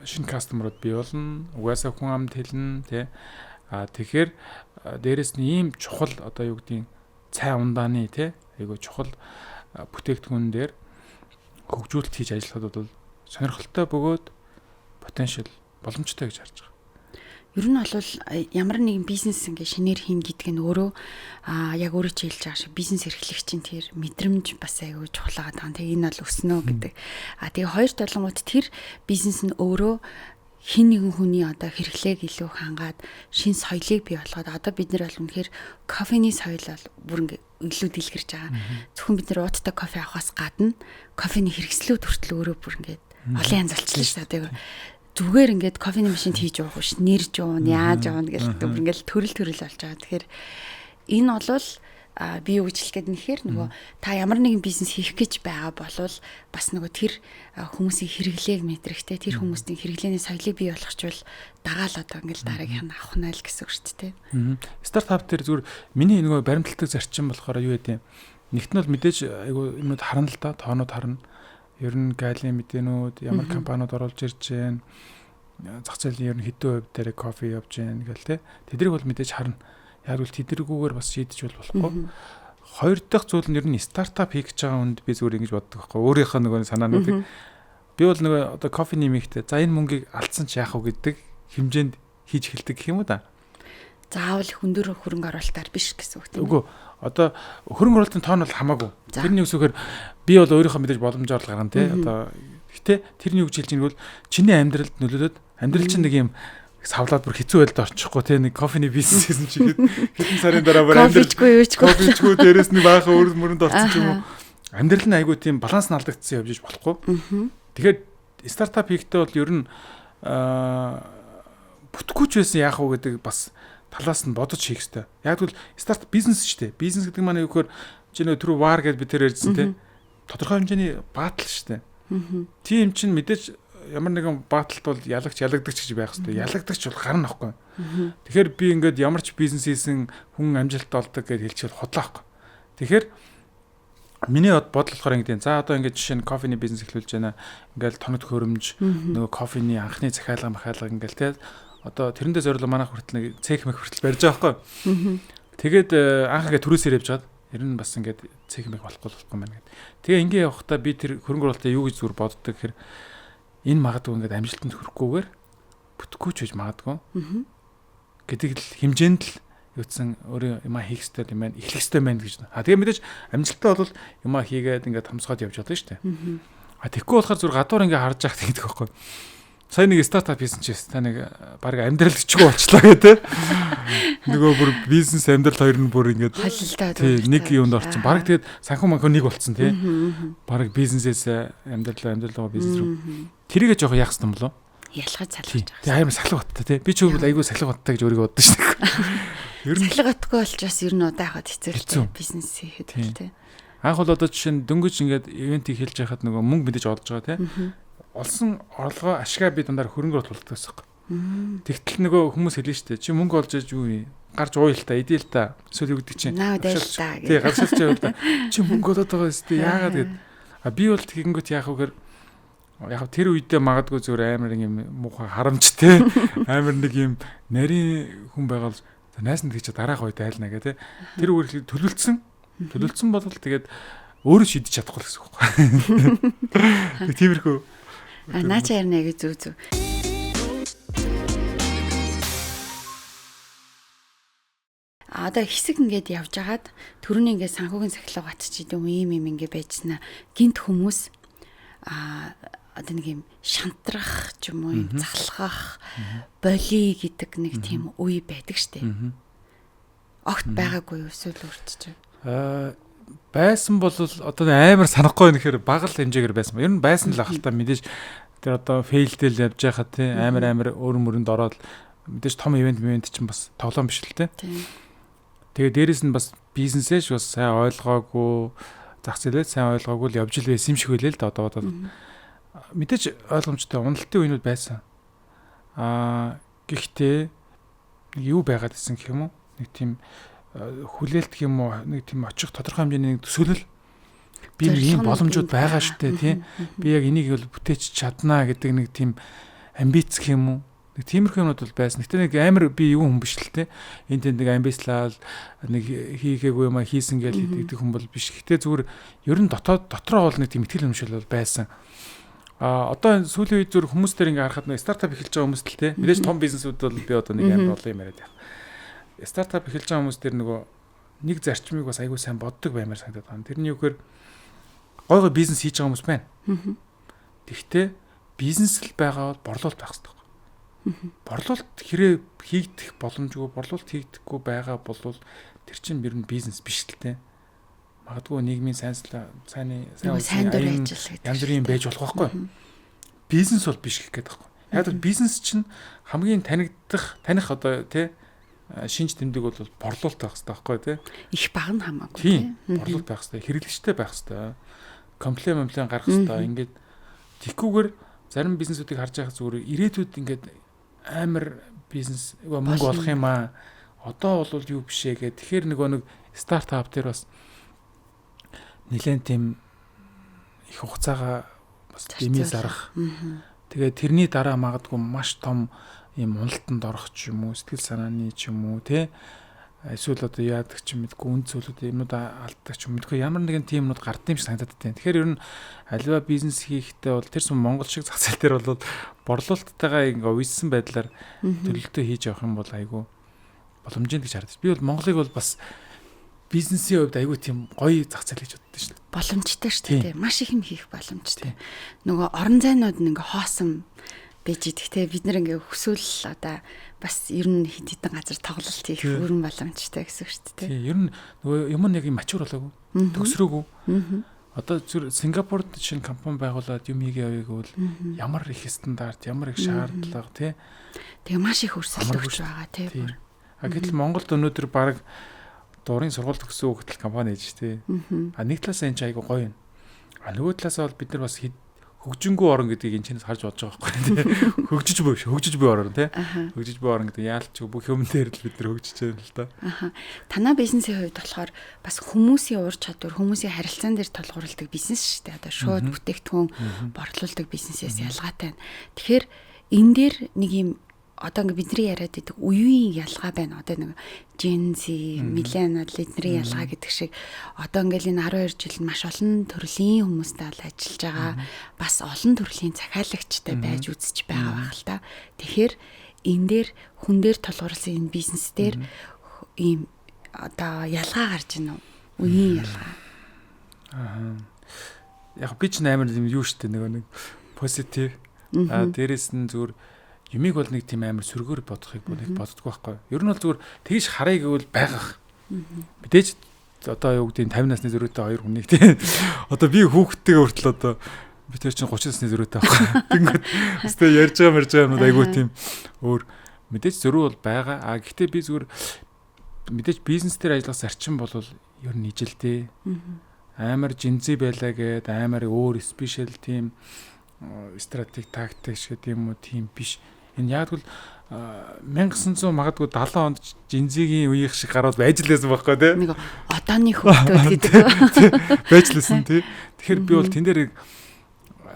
Speaker 2: шинэ кастомерууд бий болно. Угаасаа хүн амд хэлнэ те. А тэгэхээр дээрэс нь ийм чухал одоо юу гэдгийг цай ундааны те айгуу чухал бүтээгдэхүүн дээр хөгжүүлэлт хийж ажиллахад бол сонирхолтой бөгөөд потенциал боломжтой гэж харж байгаа.
Speaker 1: Ер нь бол ямар нэгэн бизнес ингээ шинээр хийн гэдэг нь өөрөө яг өөрөө чи хэлж байгаа шиг бизнес эрхлэгчийн тэр мэдрэмж бас айгүй чухал байгаа. Тэгээ энэ бол өснө гэдэг. А тэгээ хоёр толонгууд тэр бизнес нь өөрөө хин нэгэн хүний одоо хэрэглээг илүү хангаад шин соёлыг бий болгоод одоо бид нар бол үнэхээр кофений соёл бол бүр ингээ илүү дэлгэрж байгаа. Зөвхөн бид нар ууттай кофе авахаас гадна кофений хэрэгслүүд хүртэл өөрөө бүр ингээд олон янз болчихлоо шүү дээ. Зүгээр ингээд кофений машинд хийж уух биш, нэрж уун, яаж уун гэл бүр ингээд төрөл төрөл болж байгаа. Тэгэхээр энэ бол би юу гэж хэлэх гээд нэхэр нөгөө та ямар нэгэн бизнес хийх гэж байгаа болвол бас нөгөө тэр хүмүүсийн хэрэглээг мэдрэхтэй тэр хүмүүсийн хэрэглээний соёлыг бий болгочвол дагаал одоо ингээл дараагийнх нь авах нь л гэсэн үг шүү дээ.
Speaker 2: Стартап дээр зүгээр миний нөгөө баримталдаг зарчим болохоор юу гэдэг юм. Нэгт нь бол мэдээж айгу юмнууд харна л да, тоонууд харна. Ер нь гайлийн мэдээнүүд, ямар компаниуд оруулж ирж байна, зах зээлийн ер нь хэдэн хувь дээр кофе явж байна гэл те. Тэдрийг бол мэдээж харна. Яг л тэдэргүүгээр бас шийдэж бол болохгүй. Хоёр дахь зүйл нь ер нь стартап хийх гэж байгаа хүнд би зүгээр ингэж боддог байхгүй. Өөрийнхөө нөгөө санаануудыг би бол нөгөө одоо кофе нэмэхдээ за энэ мөнгийг алдсан ч яах вэ гэдэг хэмжээнд хийж эхэлдэг гэх юм уу да.
Speaker 1: Заавал өндөр хөрөнгө оруулалтаар биш гэсэн үг тийм
Speaker 2: үү? Үгүй. Одоо хөрөнгө оруулалтын тоон бол хамаагүй. Тэрний үсгээр би бол өөрийнхөө мэдээж боломжоор л гаргана тий. Одоо гэтээ тэрний юу гэж хэлж байгаа нь бол чиний амьдралд нөлөөлөд амьдрал чинь нэг юм савлаад бүр хэцүү байдалд орчихгүй те нэг кофений бизнес хийсэн чи хэдэн сарын дараа
Speaker 1: бүр амьдралчгүй юучгүй
Speaker 2: кофечгүй дээрээс нэг баахан өөр мөрөнд орсон ч юм уу амьдрал нь айгүй тийм баланс нь алдагдсан явж иж болохгүй. Тэгэхээр стартап хийхдээ бол ер нь бүтэхгүй ч байсан яах вэ гэдэг бас талаас нь бодож хийх хэрэгтэй. Яг тэгвэл стартап бизнес шүү дээ. Бизнес гэдэг маань юу гэхээр чи нөө түрүү вар гэдээ би тэр ярьжсэн те тодорхой хэмжээний баатал шүү дээ. Тийм чинь мэдээж ямар нэгэн бааталт бол ялагч ялагдагч гэж байх хэрэгтэй. Ялагдагч бол гарна байхгүй. Тэгэхээр би ингээд ямар ч бизнес хийсэн хүн амжилт олдог гэж хэлчихвэл худлаа байхгүй. Тэгэхээр миний бодол болохоор ингээд за одоо ингээд жишээ нь кофений бизнес эхлүүлж байна. Ингээд тоног төхөөрөмж нөгөө кофений анхны захиалга махиалга ингээд те одоо тэрэндээ зориулан манайх хүртэл нэг цех мэх хүртэл барьж байгаа байхгүй. Тэгээд анх ингээд түрээсээр явж байгаад ер нь бас ингээд цех мэх болохгүй байна гэд. Тэгээ ингээ явахдаа би тэр хөрөнгө оруулалтаа юу гэж зүгээр боддог гэхээр энэ магадгүй ингээд амжилтанд хүрэхгүйгээр бүтэхгүй ч гэж магадгүй гэдэг л хэмжээнд л юуцсан өөрөө юмаа хийх ёстой юм байна, эхлэх ёстой байна гэж. А тэгээ мэдээж амжилттай бол юмаа хийгээд ингээд томсгоод явж чадна шүү дээ. А тэгэхгүй болохоор зүгээр гадуур ингээд харж байхад гэдэг байхгүй. Сая нэг стартап хийсэн чи та нэг баг амьдрал өчгөө болчлаа гэдэг. Нөгөө бүр бизнес амьдрал хоёр нь бүр ингээд
Speaker 1: холилдоо
Speaker 2: нэг юунд орсон. Бараг тэгээд санхүү манхүү нэг болцсон тий. Бараг бизнесээс амьдрал бизнес рүү. Тэрийгэ жоох яах юм болов?
Speaker 1: Ялгаж салгаж
Speaker 2: байгаа. Тий амар сахилга баттай тий. Би ч үгүй айгүй сахилга баттай гэж өөрийгөө боддоо шүү дээ. Ер нь
Speaker 1: Цахилгаан отгүй болчоос ер нь удаа хаваад хэцүү
Speaker 2: Хэцүү.
Speaker 1: бизнес хийхэд
Speaker 2: Тийм.
Speaker 1: тий.
Speaker 2: Анх бол одоо жишээ нь дөнгөж ингээд ивент эхэлж байхад нөгөө мөнгө мэдээж олж байгаа тий. Олсон орлогоо ашгаа би дандаа хөрөнгө оруулалт гэсэн юм. Тэгтэл нөгөө хүмүүс хэлнэ шүү дээ. Чи мөнгө олж ээж юу юм? Гарч ууя л та, идээ л та. Эсвэл юу гэдэг чинь.
Speaker 1: Наа удайл та
Speaker 2: Тий,
Speaker 1: гэх.
Speaker 2: гаршилч байвал та. Чи мөнгө олоод байгаа юм шүү дээ. Яагаад гэд. А би бол тэгэнгүүт яах вэ гэхээр яг тэр үедээ магадгүй зүгээр амар нэг юм муухай харамчтай амар нэг юм нарийн хүн байгаа бол найз нь тэгч дараах үед айлна гэх тий. Тэр үгээр төлөвлөсөн. Төлөвлөсөн бол тэгээд өөрөө шийдэж чадахгүй л гэсэн үг байхгүй. Тиймэрхүү.
Speaker 1: А наа чи харин яг зүг зүг. А одоо хэсэг ингээд явж агаад төрөний ингээд санхүүгийн сахилга бат ч гэдэм юм ийм юм ингээд байжснаа гинт хүмүүс а одоо нэг юм шантрах ч юм уу юм залхах боли гэдэг нэг тийм үе байдаг штэ. Огт байгаагүй юу эсвэл өөрчж.
Speaker 2: Байсан бол одоо амар санахгүй юм гэхээр бага л хэмжээгээр байсан. Ер нь байсан л ах л та мэдээж тэр одоо фейлдэл явж байхад тий амар өөр мөрөнд ороод мэдээж том ивент мивент чинь бас тоглоом биш л тий.
Speaker 1: Тийм.
Speaker 2: Тэгээ дээрэс нь бас бизнесээ ч бас сайн ойлгоогүй зах зээлээ сайн ойлгоогүй л явж л байсан юм шиг байлээ л да одоо бодоод. Мэдээж ойлгомжтой уналтын үеинүүд байсан. Аа гэхдээ нэг юу байгаад исэн гэх юм уу? Нэг тийм хүлээлт гэх юм уу? Нэг тийм очих тодорхой хэмжээний нэг төсөөлөл би нэг ийм
Speaker 1: Зорилго нь
Speaker 2: боломжууд
Speaker 1: энд
Speaker 2: байгаа шүү дээ тий. Би яг энийг бол бүтээч чаднаа гэдэг нэг тийм амбиц гэх юм уу? Нэг тиймэрхүү юмнууд бол байсан. Гэтэ нэг амар би юу хүн биш л те. Энд тэнд нэг амбицлал нэг хийгээгүй юм а хийсэн гэж хэлдэг хүн бол биш. Гэтэ зүгээр ер нь дотоод дотроо бол нэг тийм итгэл үнэмшил бол байсан. А одоо энэ сүүлийн үед зүгээр хүмүүс дээр ингээ харахад нэг стартап эхэлж байгаа хүмүүс л те. Мэдээж том бизнесүүд бол би одоо нэг амар олон юм яриад байх. Стартап эхэлж байгаа хүмүүс дээр нөгөө нэг зарчмыг бас айгүй сайн боддог баймар санагдаад байна. Тэрний юу гэхээр гой гой бизнес хийж байгаа хүмүүс байна. Тэгвэл бизнес л байгаа бол борлуулалт байх хэрэгтэй. Борлуулалт хэрэг хийгдэх боломжгүй, борлуулалт хийгдэхгүй байгаа бол тэр чинь ер нь бизнес биш л те. Магадгүй нийгмийн сайн сайны сайн
Speaker 1: Нөгөө сайн дур
Speaker 2: аян
Speaker 1: ажил гэдэг.
Speaker 2: янз бүрийн байж болох байхгүй. Бизнес бол биш гэх гээд байхгүй. Яг бол бизнес чинь хамгийн танигдах, таних одоо тий шинж тэмдэг бол борлуулалт байх хэрэгтэй байхгүй тий.
Speaker 1: Их баг нь хамаагүй
Speaker 2: Тийм,
Speaker 1: тий.
Speaker 2: борлуулалт байх хэрэгтэй, хэрэглэгчтэй байх хэрэгтэй. Комплайн комплайн гарах хэрэгтэй. Ингээд тэгхгүйгээр зарим бизнесүүдийг харж байхад зүгээр ирээдүйд ингээд амар бизнес мөнгө
Speaker 1: Болно.
Speaker 2: олох юм аа. Одоо бол юу биш ээ гэх. Тэгэхээр нөгөө нэг стартап дээр бас нэлээд тийм их хугацаагаа бас дэмий зарах. Тэгээ тэрний дараа магадгүй маш том ийм уналтанд орох ч юм уу, сэтгэл санааны ч юм уу, тэ эсвэл одоо яадаг ч юм мэдгүй үн зүйлүүд юмнууд алддаг ч юм мэдгүй ямар нэгэн тийм юмнууд гардыг юм шиг санагдаад байна. Тэгэхээр ер нь аливаа бизнес хийхдээ бол тэр сум Монгол шиг зах зээл дээр бол борлуулалттайгаа ингээ уйдсан байдлаар төлөлтөө хийж явах юм бол айгүй боломжтой гэж харагдаж. Би бол Монголыг бол бас бизнесийн хувьд айгүй тийм гоё зах зээл гэж боддоо шүү дээ.
Speaker 1: Боломжтой шүү дээ. Маш их юм хийх боломжтой. Нөгөө орон зайнууд нь ингээ хоосон байж идэх те бид нэр ингээ хүсвэл одоо бас ер нь хэд хэдэн газар тоглолт хийх өрн боломжтой гэсэн үг шүү дээ.
Speaker 2: Тийм ер нь нөгөө юм нэг юм мачур болоогүй. Төгсрөөгүй. Одоо зүр Сингапурт шинэ компани байгуулад юм хийгээ явъя гэвэл ямар их стандарт, ямар их шаардлага тий.
Speaker 1: Тэгээ маш их өрсөлдөгч байгаа тий.
Speaker 2: А гэтэл Монголд өнөөдөр баг дурын сургууль төгссөн хүүхдэл компани хийж тий. А нэг талаас энэ ч айгу гоё юм. А нөгөө талаасаа бол бид нар бас хөгжингүү орон гэдгийг энэ чинээс харж болж байгаа байхгүй тий. Хөгжиж буй биш, хөгжиж буй орон тий. Хөгжиж буй орон гэдэг яалч бүх юм дээр л бид нар хөгжиж байна л да.
Speaker 1: Аха. Танаа бизнесийн хувьд болохоор бас хүмүүсийн ур чадвар, хүмүүсийн харилцаан дээр тулгуурладаг бизнес шүү дээ. Одоо шууд бүтээгдэхүүн борлуулдаг бизнесээс ялгаатай байна. Тэгэхээр энэ дээр нэг юм одоо ингээ бидний яриад байдаг үеийн ялгаа байна. Одоо нэг Gen Z, millennial эднэрийн ялгаа гэдэг шиг одоо ингээл энэ 12 жил нь маш олон төрлийн хүмүүстэй л ажиллаж байгаа. Бас олон төрлийн захиалагчтай байж үзэж байгаа байх л та. Тэгэхээр энэ дээр хүн дээр тулгуурласан энэ бизнес дээр ийм одоо ялгаа гарч ийн үү? Үеийн ялгаа.
Speaker 2: Аа. Яг би ч амар юм юу штэ нөгөө нэг позитив. Аа дээрэс нь зүгээр юмыг бол нэг тийм амар сөргөөр бодохыг нэг боддгоо байхгүй. Ер нь бол зүгээр тэгж харъя гэвэл байгаах. Мэдээж одоо юу гэдэг 50 насны зөрүүтэй хоёр хүнийг тийм. Одоо би хүүхдтэйгээ хүртэл одоо би тэр чинь 30 насны зөрүүтэй байхгүй. Тэнгүүд өстэй ярьж байгаа мэрж байгаа юмуд айгүй тийм өөр мэдээж зөрүү бол байгаа. А гэхдээ би зүгээр Мэдээж бизнес дээр ажиллах зарчим бол ер нь ижилтэй. Амар жинзий байлаа гэд амар өөр спешиал тийм стратеги тактик шиг тийм үү тийм биш. Энэ яг л 1900 магадгүй 70 онд жинзигийн үеийнх шиг гараад байж л байсан байхгүй тий.
Speaker 1: Нэг одооны хүүхдүүд гэдэг.
Speaker 2: Байж л байсан тий. Тэгэхээр би бол тэн дээр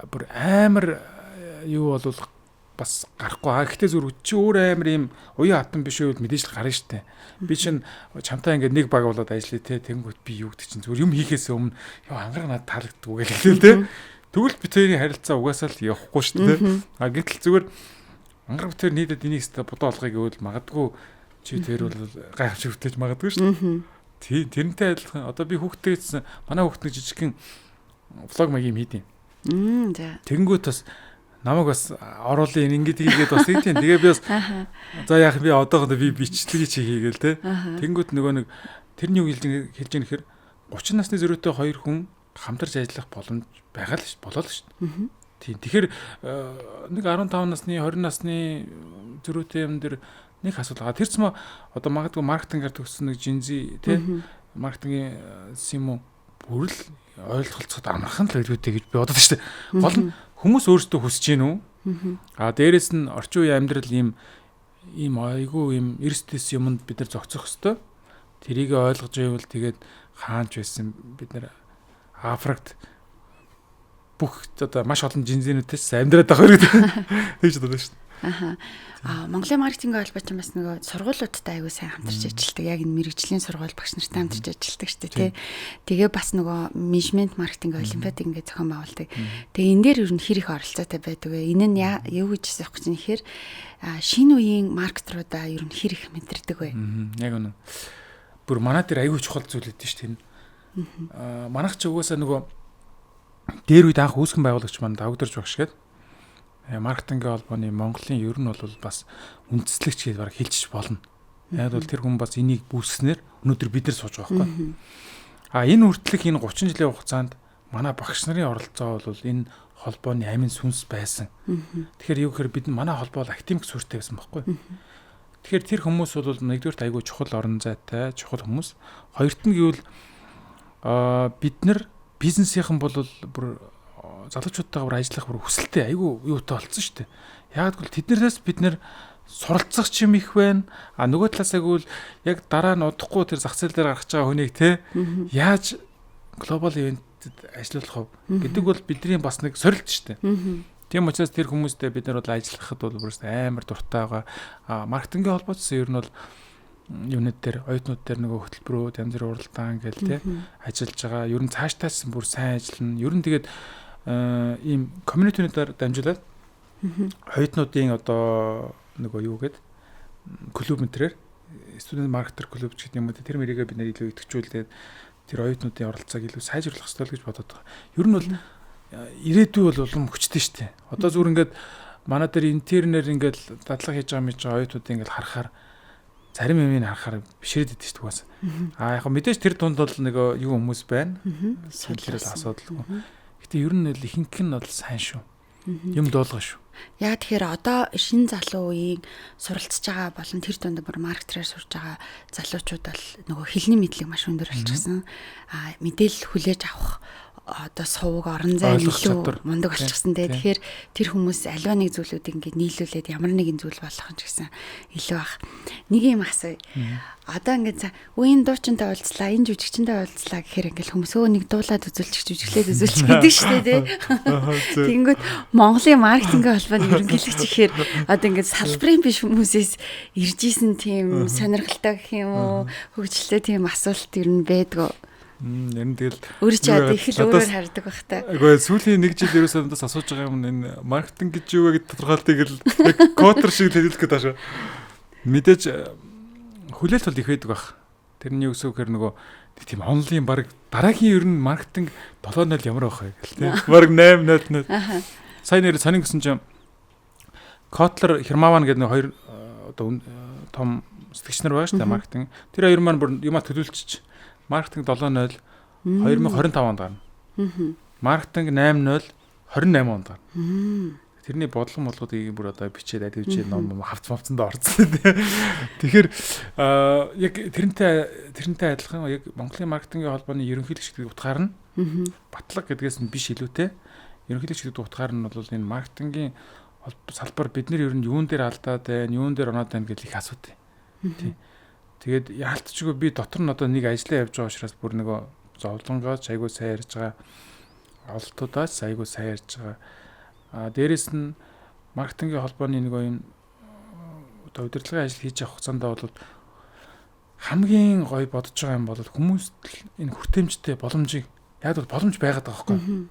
Speaker 2: бүр амар юу бол бас гарахгүй. А гэхдээ зүр чи өөр амар ийм уян хатан биш үйл мэдээж л гарна штэ. Би чинь чамтай ингээд нэг баг болоод ажиллая те. Тэнгүүт би юу гэдэг чинь зүгээр юм хийхээс өмнө ёо ангараг надад таалагддаг гэж хэлээ те. Тэгвэл би тэрийн харилцаа угаасаа л явахгүй штэ те. А гэтэл зүгээр ангараг битэр нийтэд энийг өстө бодоо олгоё гэвэл магадгүй чи тэр бол гайхамшиг бүтээж магадгүй штэ. Тий, тэрнтэй адилхан одоо би хүүхдтэйсэн манай хүүхд нэг жижигхэн влог маяг юм хийдэм.
Speaker 1: За.
Speaker 2: Тэнгүүт бас намайг бас оруулын ингэж хийгээд бас тийм. Тэгээ би бас за яах би одоохондоо би бичлэгийг чи хийгээл те. Тэнгүүт нөгөө нэг тэрний юу хэлж байгаа нэхэр 30 насны зөрүүтэй хоёр хүн хамтарч ажиллах боломж байгаа л ш болоо л ш. Тийм. Тэгэхээр нэг 15 насны 20 насны зөрүүтэй юм дэр нэг асуудал байгаа. Тэр ч юм одоо магадгүй маркетингаар төгссөн нэг жинзи те маркетингийн юм уу бүр л ойлголцоход амархан л байлгүй дээ гэж би бодод шүү дээ. Гол нь хүмүүс өөрсдөө хүсэж гин үү? А дээрэс нь орчин үеийн амьдрал ийм айгүй ийм эрс тэс юмд бид нар зохицох ёстой. Тэрийг ойлгож байвал тэгээд хаанч байсан бид нар Африкт бүх одоо маш олон жинзэнүүдээс амьдраад байгаа хэрэг тэгж бодод шүү дээ.
Speaker 1: Аха. А Монголын маркетингийн холбоо ч бас нөгөө сургуулиудтай аягүй сайн хамтарч ажилладаг. Яг энэ мэрэгжлийн сургууль багш нартай хамтарч ажилладаг шүү дээ, тий. Тэгээ бас нөгөө менежмент маркетинг олимпиад ингээд зохион байгуулдаг. Тэгээ энэ дээр ер нь хэр их оролцоотой байдаг вэ? Энэ нь юу гэж асуух гэж нэхэр шинэ үеийн маркетруудаа ер нь хэр их мэдэрдэг вэ?
Speaker 2: Яг үнэ. Бүр манай дээр аягүй чухал зүйл өгдөө шүү дээ. Аа манайх ч угаасаа нөгөө дээр үед анх үүсгэн байгуулагч маань Давгдарч багш гээд маркетингийн холбооны Монголын ер нь бол бас үндэслэгч гэж бараг хэлчих болно. Яг бол тэр хүн бас энийг үүсгэснээр өнөөдөр бид нар сууж байгаа байхгүй. А энэ хүртэлх энэ 30 жилийн хугацаанд манай багш нарын оролцоо бол энэ холбооны амин сүнс байсан. Тэгэхээр юу гэхээр бид манай холбоо бол академик суурьтай байсан байхгүй. Тэгэхээр тэр хүмүүс бол нэгдүгээрт айгүй чухал орон зайтай, чухал хүмүүс. Хоёрт нь гэвэл бид нар бизнесийнхэн бол бүр залуучуудтайгаа бүр ажиллах бүр хүсэлтэй айгүй юутай болцсон шүү дээ. Яг гэвэл тэднээс бид нэр суралцах юм их байна. А нөгөө талаасаа гэвэл яг дараа нь удахгүй тэр зах зээл дээр гарч байгаа хүнийг те яаж глобал ивентэд ажиллуулах вэ гэдэг бол бидний бас нэг сорилт шүү дээ. Тийм учраас тэр хүмүүстэй бид нар бол ажиллахад бол бүрс амар дуртай байгаа. А маркетингийн холбоотсон ер нь бол юунууд дээр оюутнууд дээр нөгөө хөтөлбөрүүд янз бүрийн уралдаан гээл те ажиллаж байгаа. Ер нь цаашдаа бүр сайн ажиллана. Ер нь тэгээд ийм community-нуудаар дамжуулаад оюутнуудын одоо нөгөө юу гээд клуб мэнтрээр student marketer клуб ч гэдэг юм уу тэр мэрийгээ бид нэр илүү идэвхжүүлээд тэр оюутнуудын оролцоог илүү сайжруулах ёстой л гэж бодоод байгаа. Ер нь бол ирээдүй бол улам хүчтэй шүү дээ. Одоо зүгээр ингээд манай дээр интернээр ингээд дадлага хийж байгаа мэж байгаа оюутнуудыг ингээд харахаар зарим юмыг харахаар бишрээд идэв шүү дээ. Аа яг мэдээж тэр дунд бол нэг юу хүмүүс байна. Тэр л асуудалгүй. Гэтэ ер нь л ихэнх нь бол сайн шүү. Юм дуулга шүү.
Speaker 1: Яг тэгэхээр одоо шинэ залуу үеийн суралцж байгаа болон тэр дунд бүр маркетераар сурж байгаа залуучууд бол нөгөө хэлний мэдлэг маш өндөр болчихсон. Аа мэдээлэл хүлээж авах одоо сувг орон зай илүү мундаг болчихсон те. Тэгэхээр тэр хүмүүс аливаа нэг зүйлүүдийг ингээд нийлүүлээд ямар нэгэн зүйл болох юм ч гэсэн илүү ах. Нэг юм асууя. Одоо ингээд үеийн дуучинтай уулзлаа, энэ жүжигчэнтэй уулзлаа гэхээр ингээд хүмүүс өө нэг дуулаад үзүүлчих, жүжиглээд үзүүлчих гэдэг шүү дээ те. Тэгэнгүүт Монголын маркетингийн холбооны ерөнхийлөгч гэхээр одоо ингээд салбарын биш хүмүүсээс ирж исэн тийм сонирхолтой гэх юм уу, хөгжилтэй тийм асуулт ер нь байдгүй.
Speaker 2: Ер нь тэгэл
Speaker 1: өөр чи одоо их л өөрөөр хардаг бах та.
Speaker 2: Үгүй сүүлийн нэг жил ерөөсөө надаас асууж байгаа юм энэ маркетинг гэж юу вэ гэд тодорхойлтыг л яг котер шиг л хэлэх гээд байгаа шүү. Мэдээж хүлээлт бол их байдаг бах. Тэрний юу гэсэн үг гэхээр нөгөө тийм онлайн баг дараагийн ер нь маркетинг 7.0 ямар байх вэ гэл тийм. Бараг 8.0. Сайн нэр сонин гэсэн чинь Котлер Хермаван гэдэг нэг хоёр одоо том сэтгэгч нар байгаа шүү дээ маркетинг. Тэр хоёр маань бүр юмаа төлөвлөчих. Маркетинг 7.0 2025 онд гарна. Маркетинг 8.0 28 онд гарна. Тэрний бодлого молгоодыг бүр одоо бичээд аль хэвчээ ном хавц мавцанд орцсон тий. Тэгэхээр яг тэрнтэй адилхан яг Монголын маркетингийн холбооны ерөнхийлөгч гэдэг утгаар нь батлага гэдгээс нь биш илүүтэй. Ерөнхийлөгч гэдэг утгаар нь бол энэ маркетингийн салбар бид нар ер нь юун дээр алдаад байна, юун дээр оноод байна гэж их асуудаг. Тий. Тэгээд яалтчгүй би дотор нь одоо нэг ажиллаа явж байгаа учраас бүр нөгөө зовлонгоо ч айгүй сайн ярьж байгаа, ололтуудаас айгүй сайн ярьж байгаа. А дээрэс нь маркетингийн холбооны нөгөө юм одоо удирдлагын ажил хийж явах хугацаанд бол хамгийн гоё бодож байгаа юм бол хүмүүст энэ хүртээмжтэй боломжийг яг бол боломж байгаад байгаа байхгүй.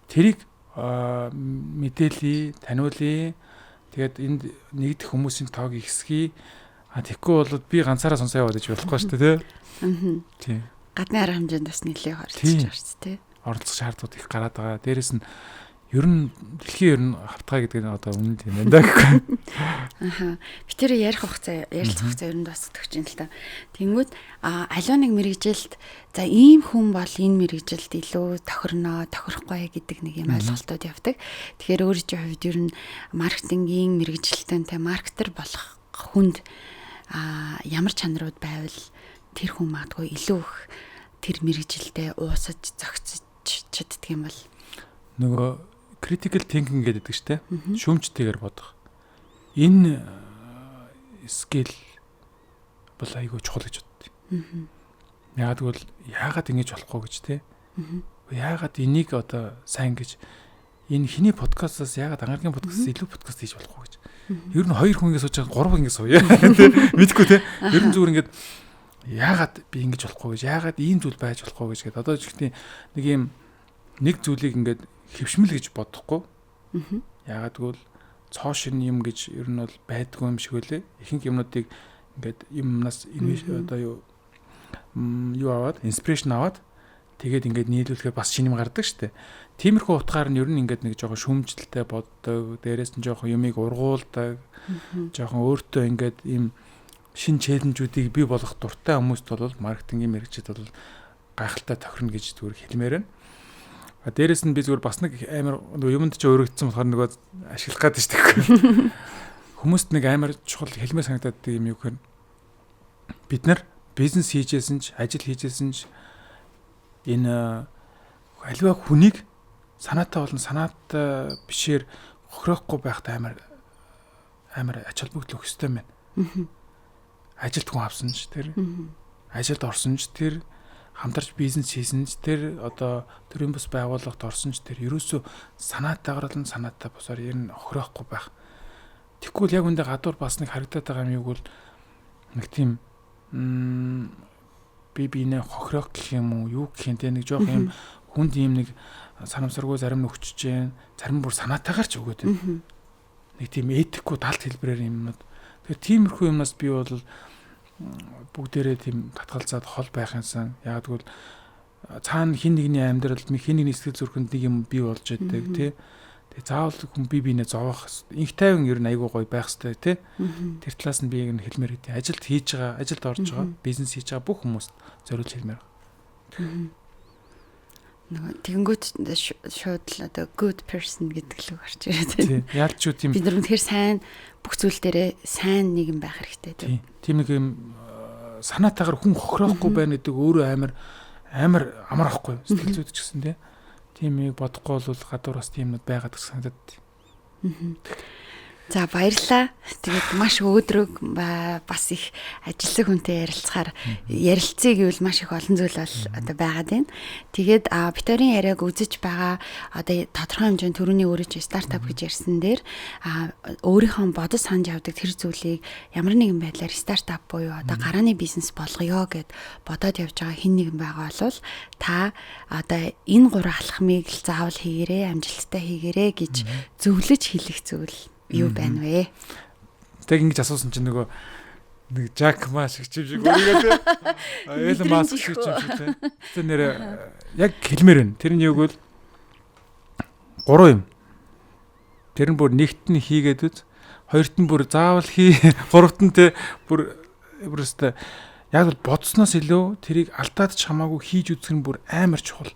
Speaker 2: Тэрийг мэдээлье, таниулъя. Тэгээд энд нэгдэх хүмүүсийн тоог ихсгий. А тэгэхгүй бол би ганцаараа сонсоо яваад иж болохгүй шүү дээ, тий.
Speaker 1: Тийм. Гадны арга хэмжээнд бас нэлээх оролцож байгаа шүү дээ.
Speaker 2: Оролцох шаардлагууд их гараад байгаа. Дээрэс нь ер нь дэлхийн ер нь хавтгай гэдэг нь одоо үнэн тийм байна да гэхгүй.
Speaker 1: Аха. Би тэр ярих хугацаа, ярилцах хугацаа ер нь бас төгч юм л та. Тэнгүүд аливаа нэг мэргэжилд за ийм хүн бол энэ мэргэжилд илүү тохирноо, тохирохгүй гэдэг нэг юм ойлголтууд явдаг. Тэгэхээр өөрийн хувьд ер нь маркетингийн мэргэжилтэнтэй маркетер болох хүнд ямар чанарууд байвал тэр хүн магадгүй илүү их тэр мэргэжилдээ уусаж зохицож чаддаг юм бол
Speaker 2: нөгөө critical thinking гэдэг штэ. Шүүмжтэйгээр бодох. Энэ skill бол айгүй чухал гэж боддог. Яагаад гэвэл яагаад ингэж болохгүй гэж те. Яагаад энийг одоо сайн гэж энэ хиний подкастаас яагаад ангаргийн подкастаас илүү подкаст хийж болохгүй гэж. Ер нь хоёр хүн ингэ сууж байгаа, гурван ингэ сууя. Тэ мэдгүй те. Ер нь зүгээр ингэж яагаад би ингэж болохгүй гэж, яагаад ийм зүйл байж болохгүй гэж гээд одоо ч ихний нэг юм нэг зүйлийг ингээд хэвшмэл гэж бодохгүй. Яагаад гэвэл цоо шин юм гэж ер нь бол байдгүй юм шиг үлээ. Ихэнх юмнуудыг ингээд юмнаас одоо юу аваад, inspiration аваад тэгээд ингээд нийлүүлэхээр бас шинэ юм гардаг штэ. Тиймэрхүү утгаар нь ер нь ингээд нэг жоохон шүүмжлэлтэй боддог, дээрээс нь жоохон юмыг ургуулдаг, жоохон өөртөө ингээд ийм шин челленжүүдийг бий болгох дуртай хүмүүст бол маркетингийн мэргэжид бол гайхалтай тохирно гэж зүгээр хэлмээр байна. А дээрэс нь би зүгээр бас нэг амар нөгөө юмд чи өргөдсөн болохоор нөгөө ашиглах гээд шүү дээ. Хүмүүст нэг амар чухал хэлмээр санагдаад юм юу гэхээр бид нар бизнес хийжсэн ч ажил хийжсэн ч энэ аливаа хүнийг санаатай болон санаатай бишээр хохироохгүй байхад амар амар ач холбогдол өгөх ёстой юм байна. Ажилд хүн авсан ч тэр, ажилд орсон ч тэр, хамтарч бизнес хийсэн ч тэр, одоо төрийн бус байгууллагт орсон ч тэр ерөөсөө санаатайгаар л санаатай бусаар ер нь хохироохгүй байх. Тэгэхгүй л яг үндэ гадуур бас нэг харагдаад байгаа юм юу гэвэл нэг тийм би биенээ хохироох гэх юм уу юу гэх юм те нэг жоох юм хүнд ийм нэг санамсаргүй зарим нөхчж जैन, зарим бүр санаатайгаар ч өгөөд байна. Нэг тийм этикгүй талт хэлбэрээр юмнууд. Тэгэхээр тиймэрхүү юмнаас би бол бүгдээрээ тийм татгалзаад хол байх юмсан. Яг тэгвэл цаана хин нэгний амьдралд хин нэгний сэтгэл зүрхэнд нэг юм бий болж байдаг тий. Тэгээ заавал хүн бие биенээ зовоох инх тайван ер нь айгүй гоё байх хэрэгтэй тий. Тэр талаас нь би яг хэлмээр хэдий. Ажилд хийж байгаа, ажилд орж байгаа, бизнес хийж байгаа бүх хүмүүст зориулж хэлмээр байгаа.
Speaker 1: Нөгөө тэгэнгүүт шууд л одоо good person гэдэг л үг гарч ирээд байна.
Speaker 2: Тий. Ялч юу тийм
Speaker 1: бид нар үнэхээр сайн бүх зүйл дээрээ сайн нэгэн байх хэрэгтэй
Speaker 2: тий. Тийм нэг юм санаатайгаар хүн хохироохгүй байна гэдэг өөрөө амар амар амар ахгүй сэтгэл зүйд ч гэсэн тий. Тийм юм бодохгүй бол гадуур бас тийм юмуд байгаад санагдаад.
Speaker 1: За баярлалаа. Тэгээд маш өөдрөг бас их ажиллаг хүнтэй ярилцахаар ярилцъя гэвэл маш их олон зүйл бол одоо байгаад байна. Тэгээд бид хоёрын яриаг үзэж байгаа одоо тодорхой хэмжээнд төрөний өөрөө чи стартап гэж ярьсан дээр өөрийнхөө бодож санаж явдаг тэр зүйлийг ямар нэгэн байдлаар стартап буюу одоо гарааны бизнес болгоё гэд бодоод явж байгаа хэн нэгэн байгаа бол та одоо энэ гурван алхмыг л заавал хийгэрээ, амжилттай хийгэрээ гэж зөвлөж хэлэх зүйл юу байна вэ?
Speaker 2: Тэг ингэж асуусан чинь нөгөө нэг Жак Ма шиг чим шиг өөрийгөө тий. Элон Маск шиг чим шиг тий. Тэр нэр яг хэлмээр байна. Тэр нь юу гэвэл гурван юм. Тэр нь бүр нэгт нь хийгээд үз, хоёрт нь бүр заавал хий, гуравт нь тий бүр бүрөөстэй яг л бодсноос илүү тэрийг алдаад ч хамаагүй хийж үзэх нь бүр амар чухал.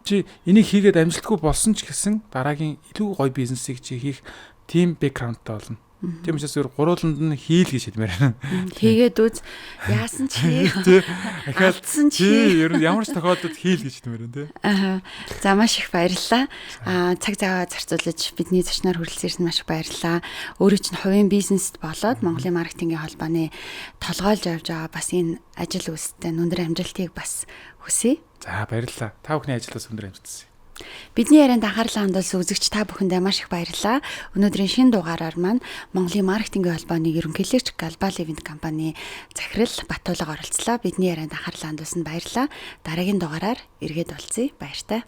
Speaker 2: Чи энийг хийгээд амжилтгүй болсон ч гэсэн дараагийн илүү гоё бизнесийг чи хийх тийм бэкграундтай болно. Тийм учраас зөв гурвууланд нь хийл гэж хэлмээр байна.
Speaker 1: Хийгээд үз, яасан ч хий.
Speaker 2: Тий. Ахиад
Speaker 1: ч хий.
Speaker 2: Ер нь ямар ч тохиолдолд хийл гэж хэлмээр байна тий.
Speaker 1: Аа. За маш их баярлалаа. Аа цаг зав зарцуулж бидний зочноор хүрэлцэн ирсэн маш их баярлалаа. Өөрөө чинь хувийн бизнест болоод Монголын маркетингийн холбооны толгойлж явж байгаа бас энэ ажил үйлстэй өндөр амжилтыг бас хүсье.
Speaker 2: За баярлалаа. Та бүхний ажлаас өндөр амжилт хүсье.
Speaker 1: Бидний ярианд анхаарлаа хандуулсан үзэгч та бүхэндээ маш их баярлалаа. Өнөөдрийн шинэ дугаараар маань Монголын маркетингийн холбооны ерөнхийлөгч Global Event компани захирал Батулга оролцлоо. Бидний ярианд анхаарлаа хандуулсанд баярлалаа. Дараагийн дугаараар эргээд уулзъя. Баяртай.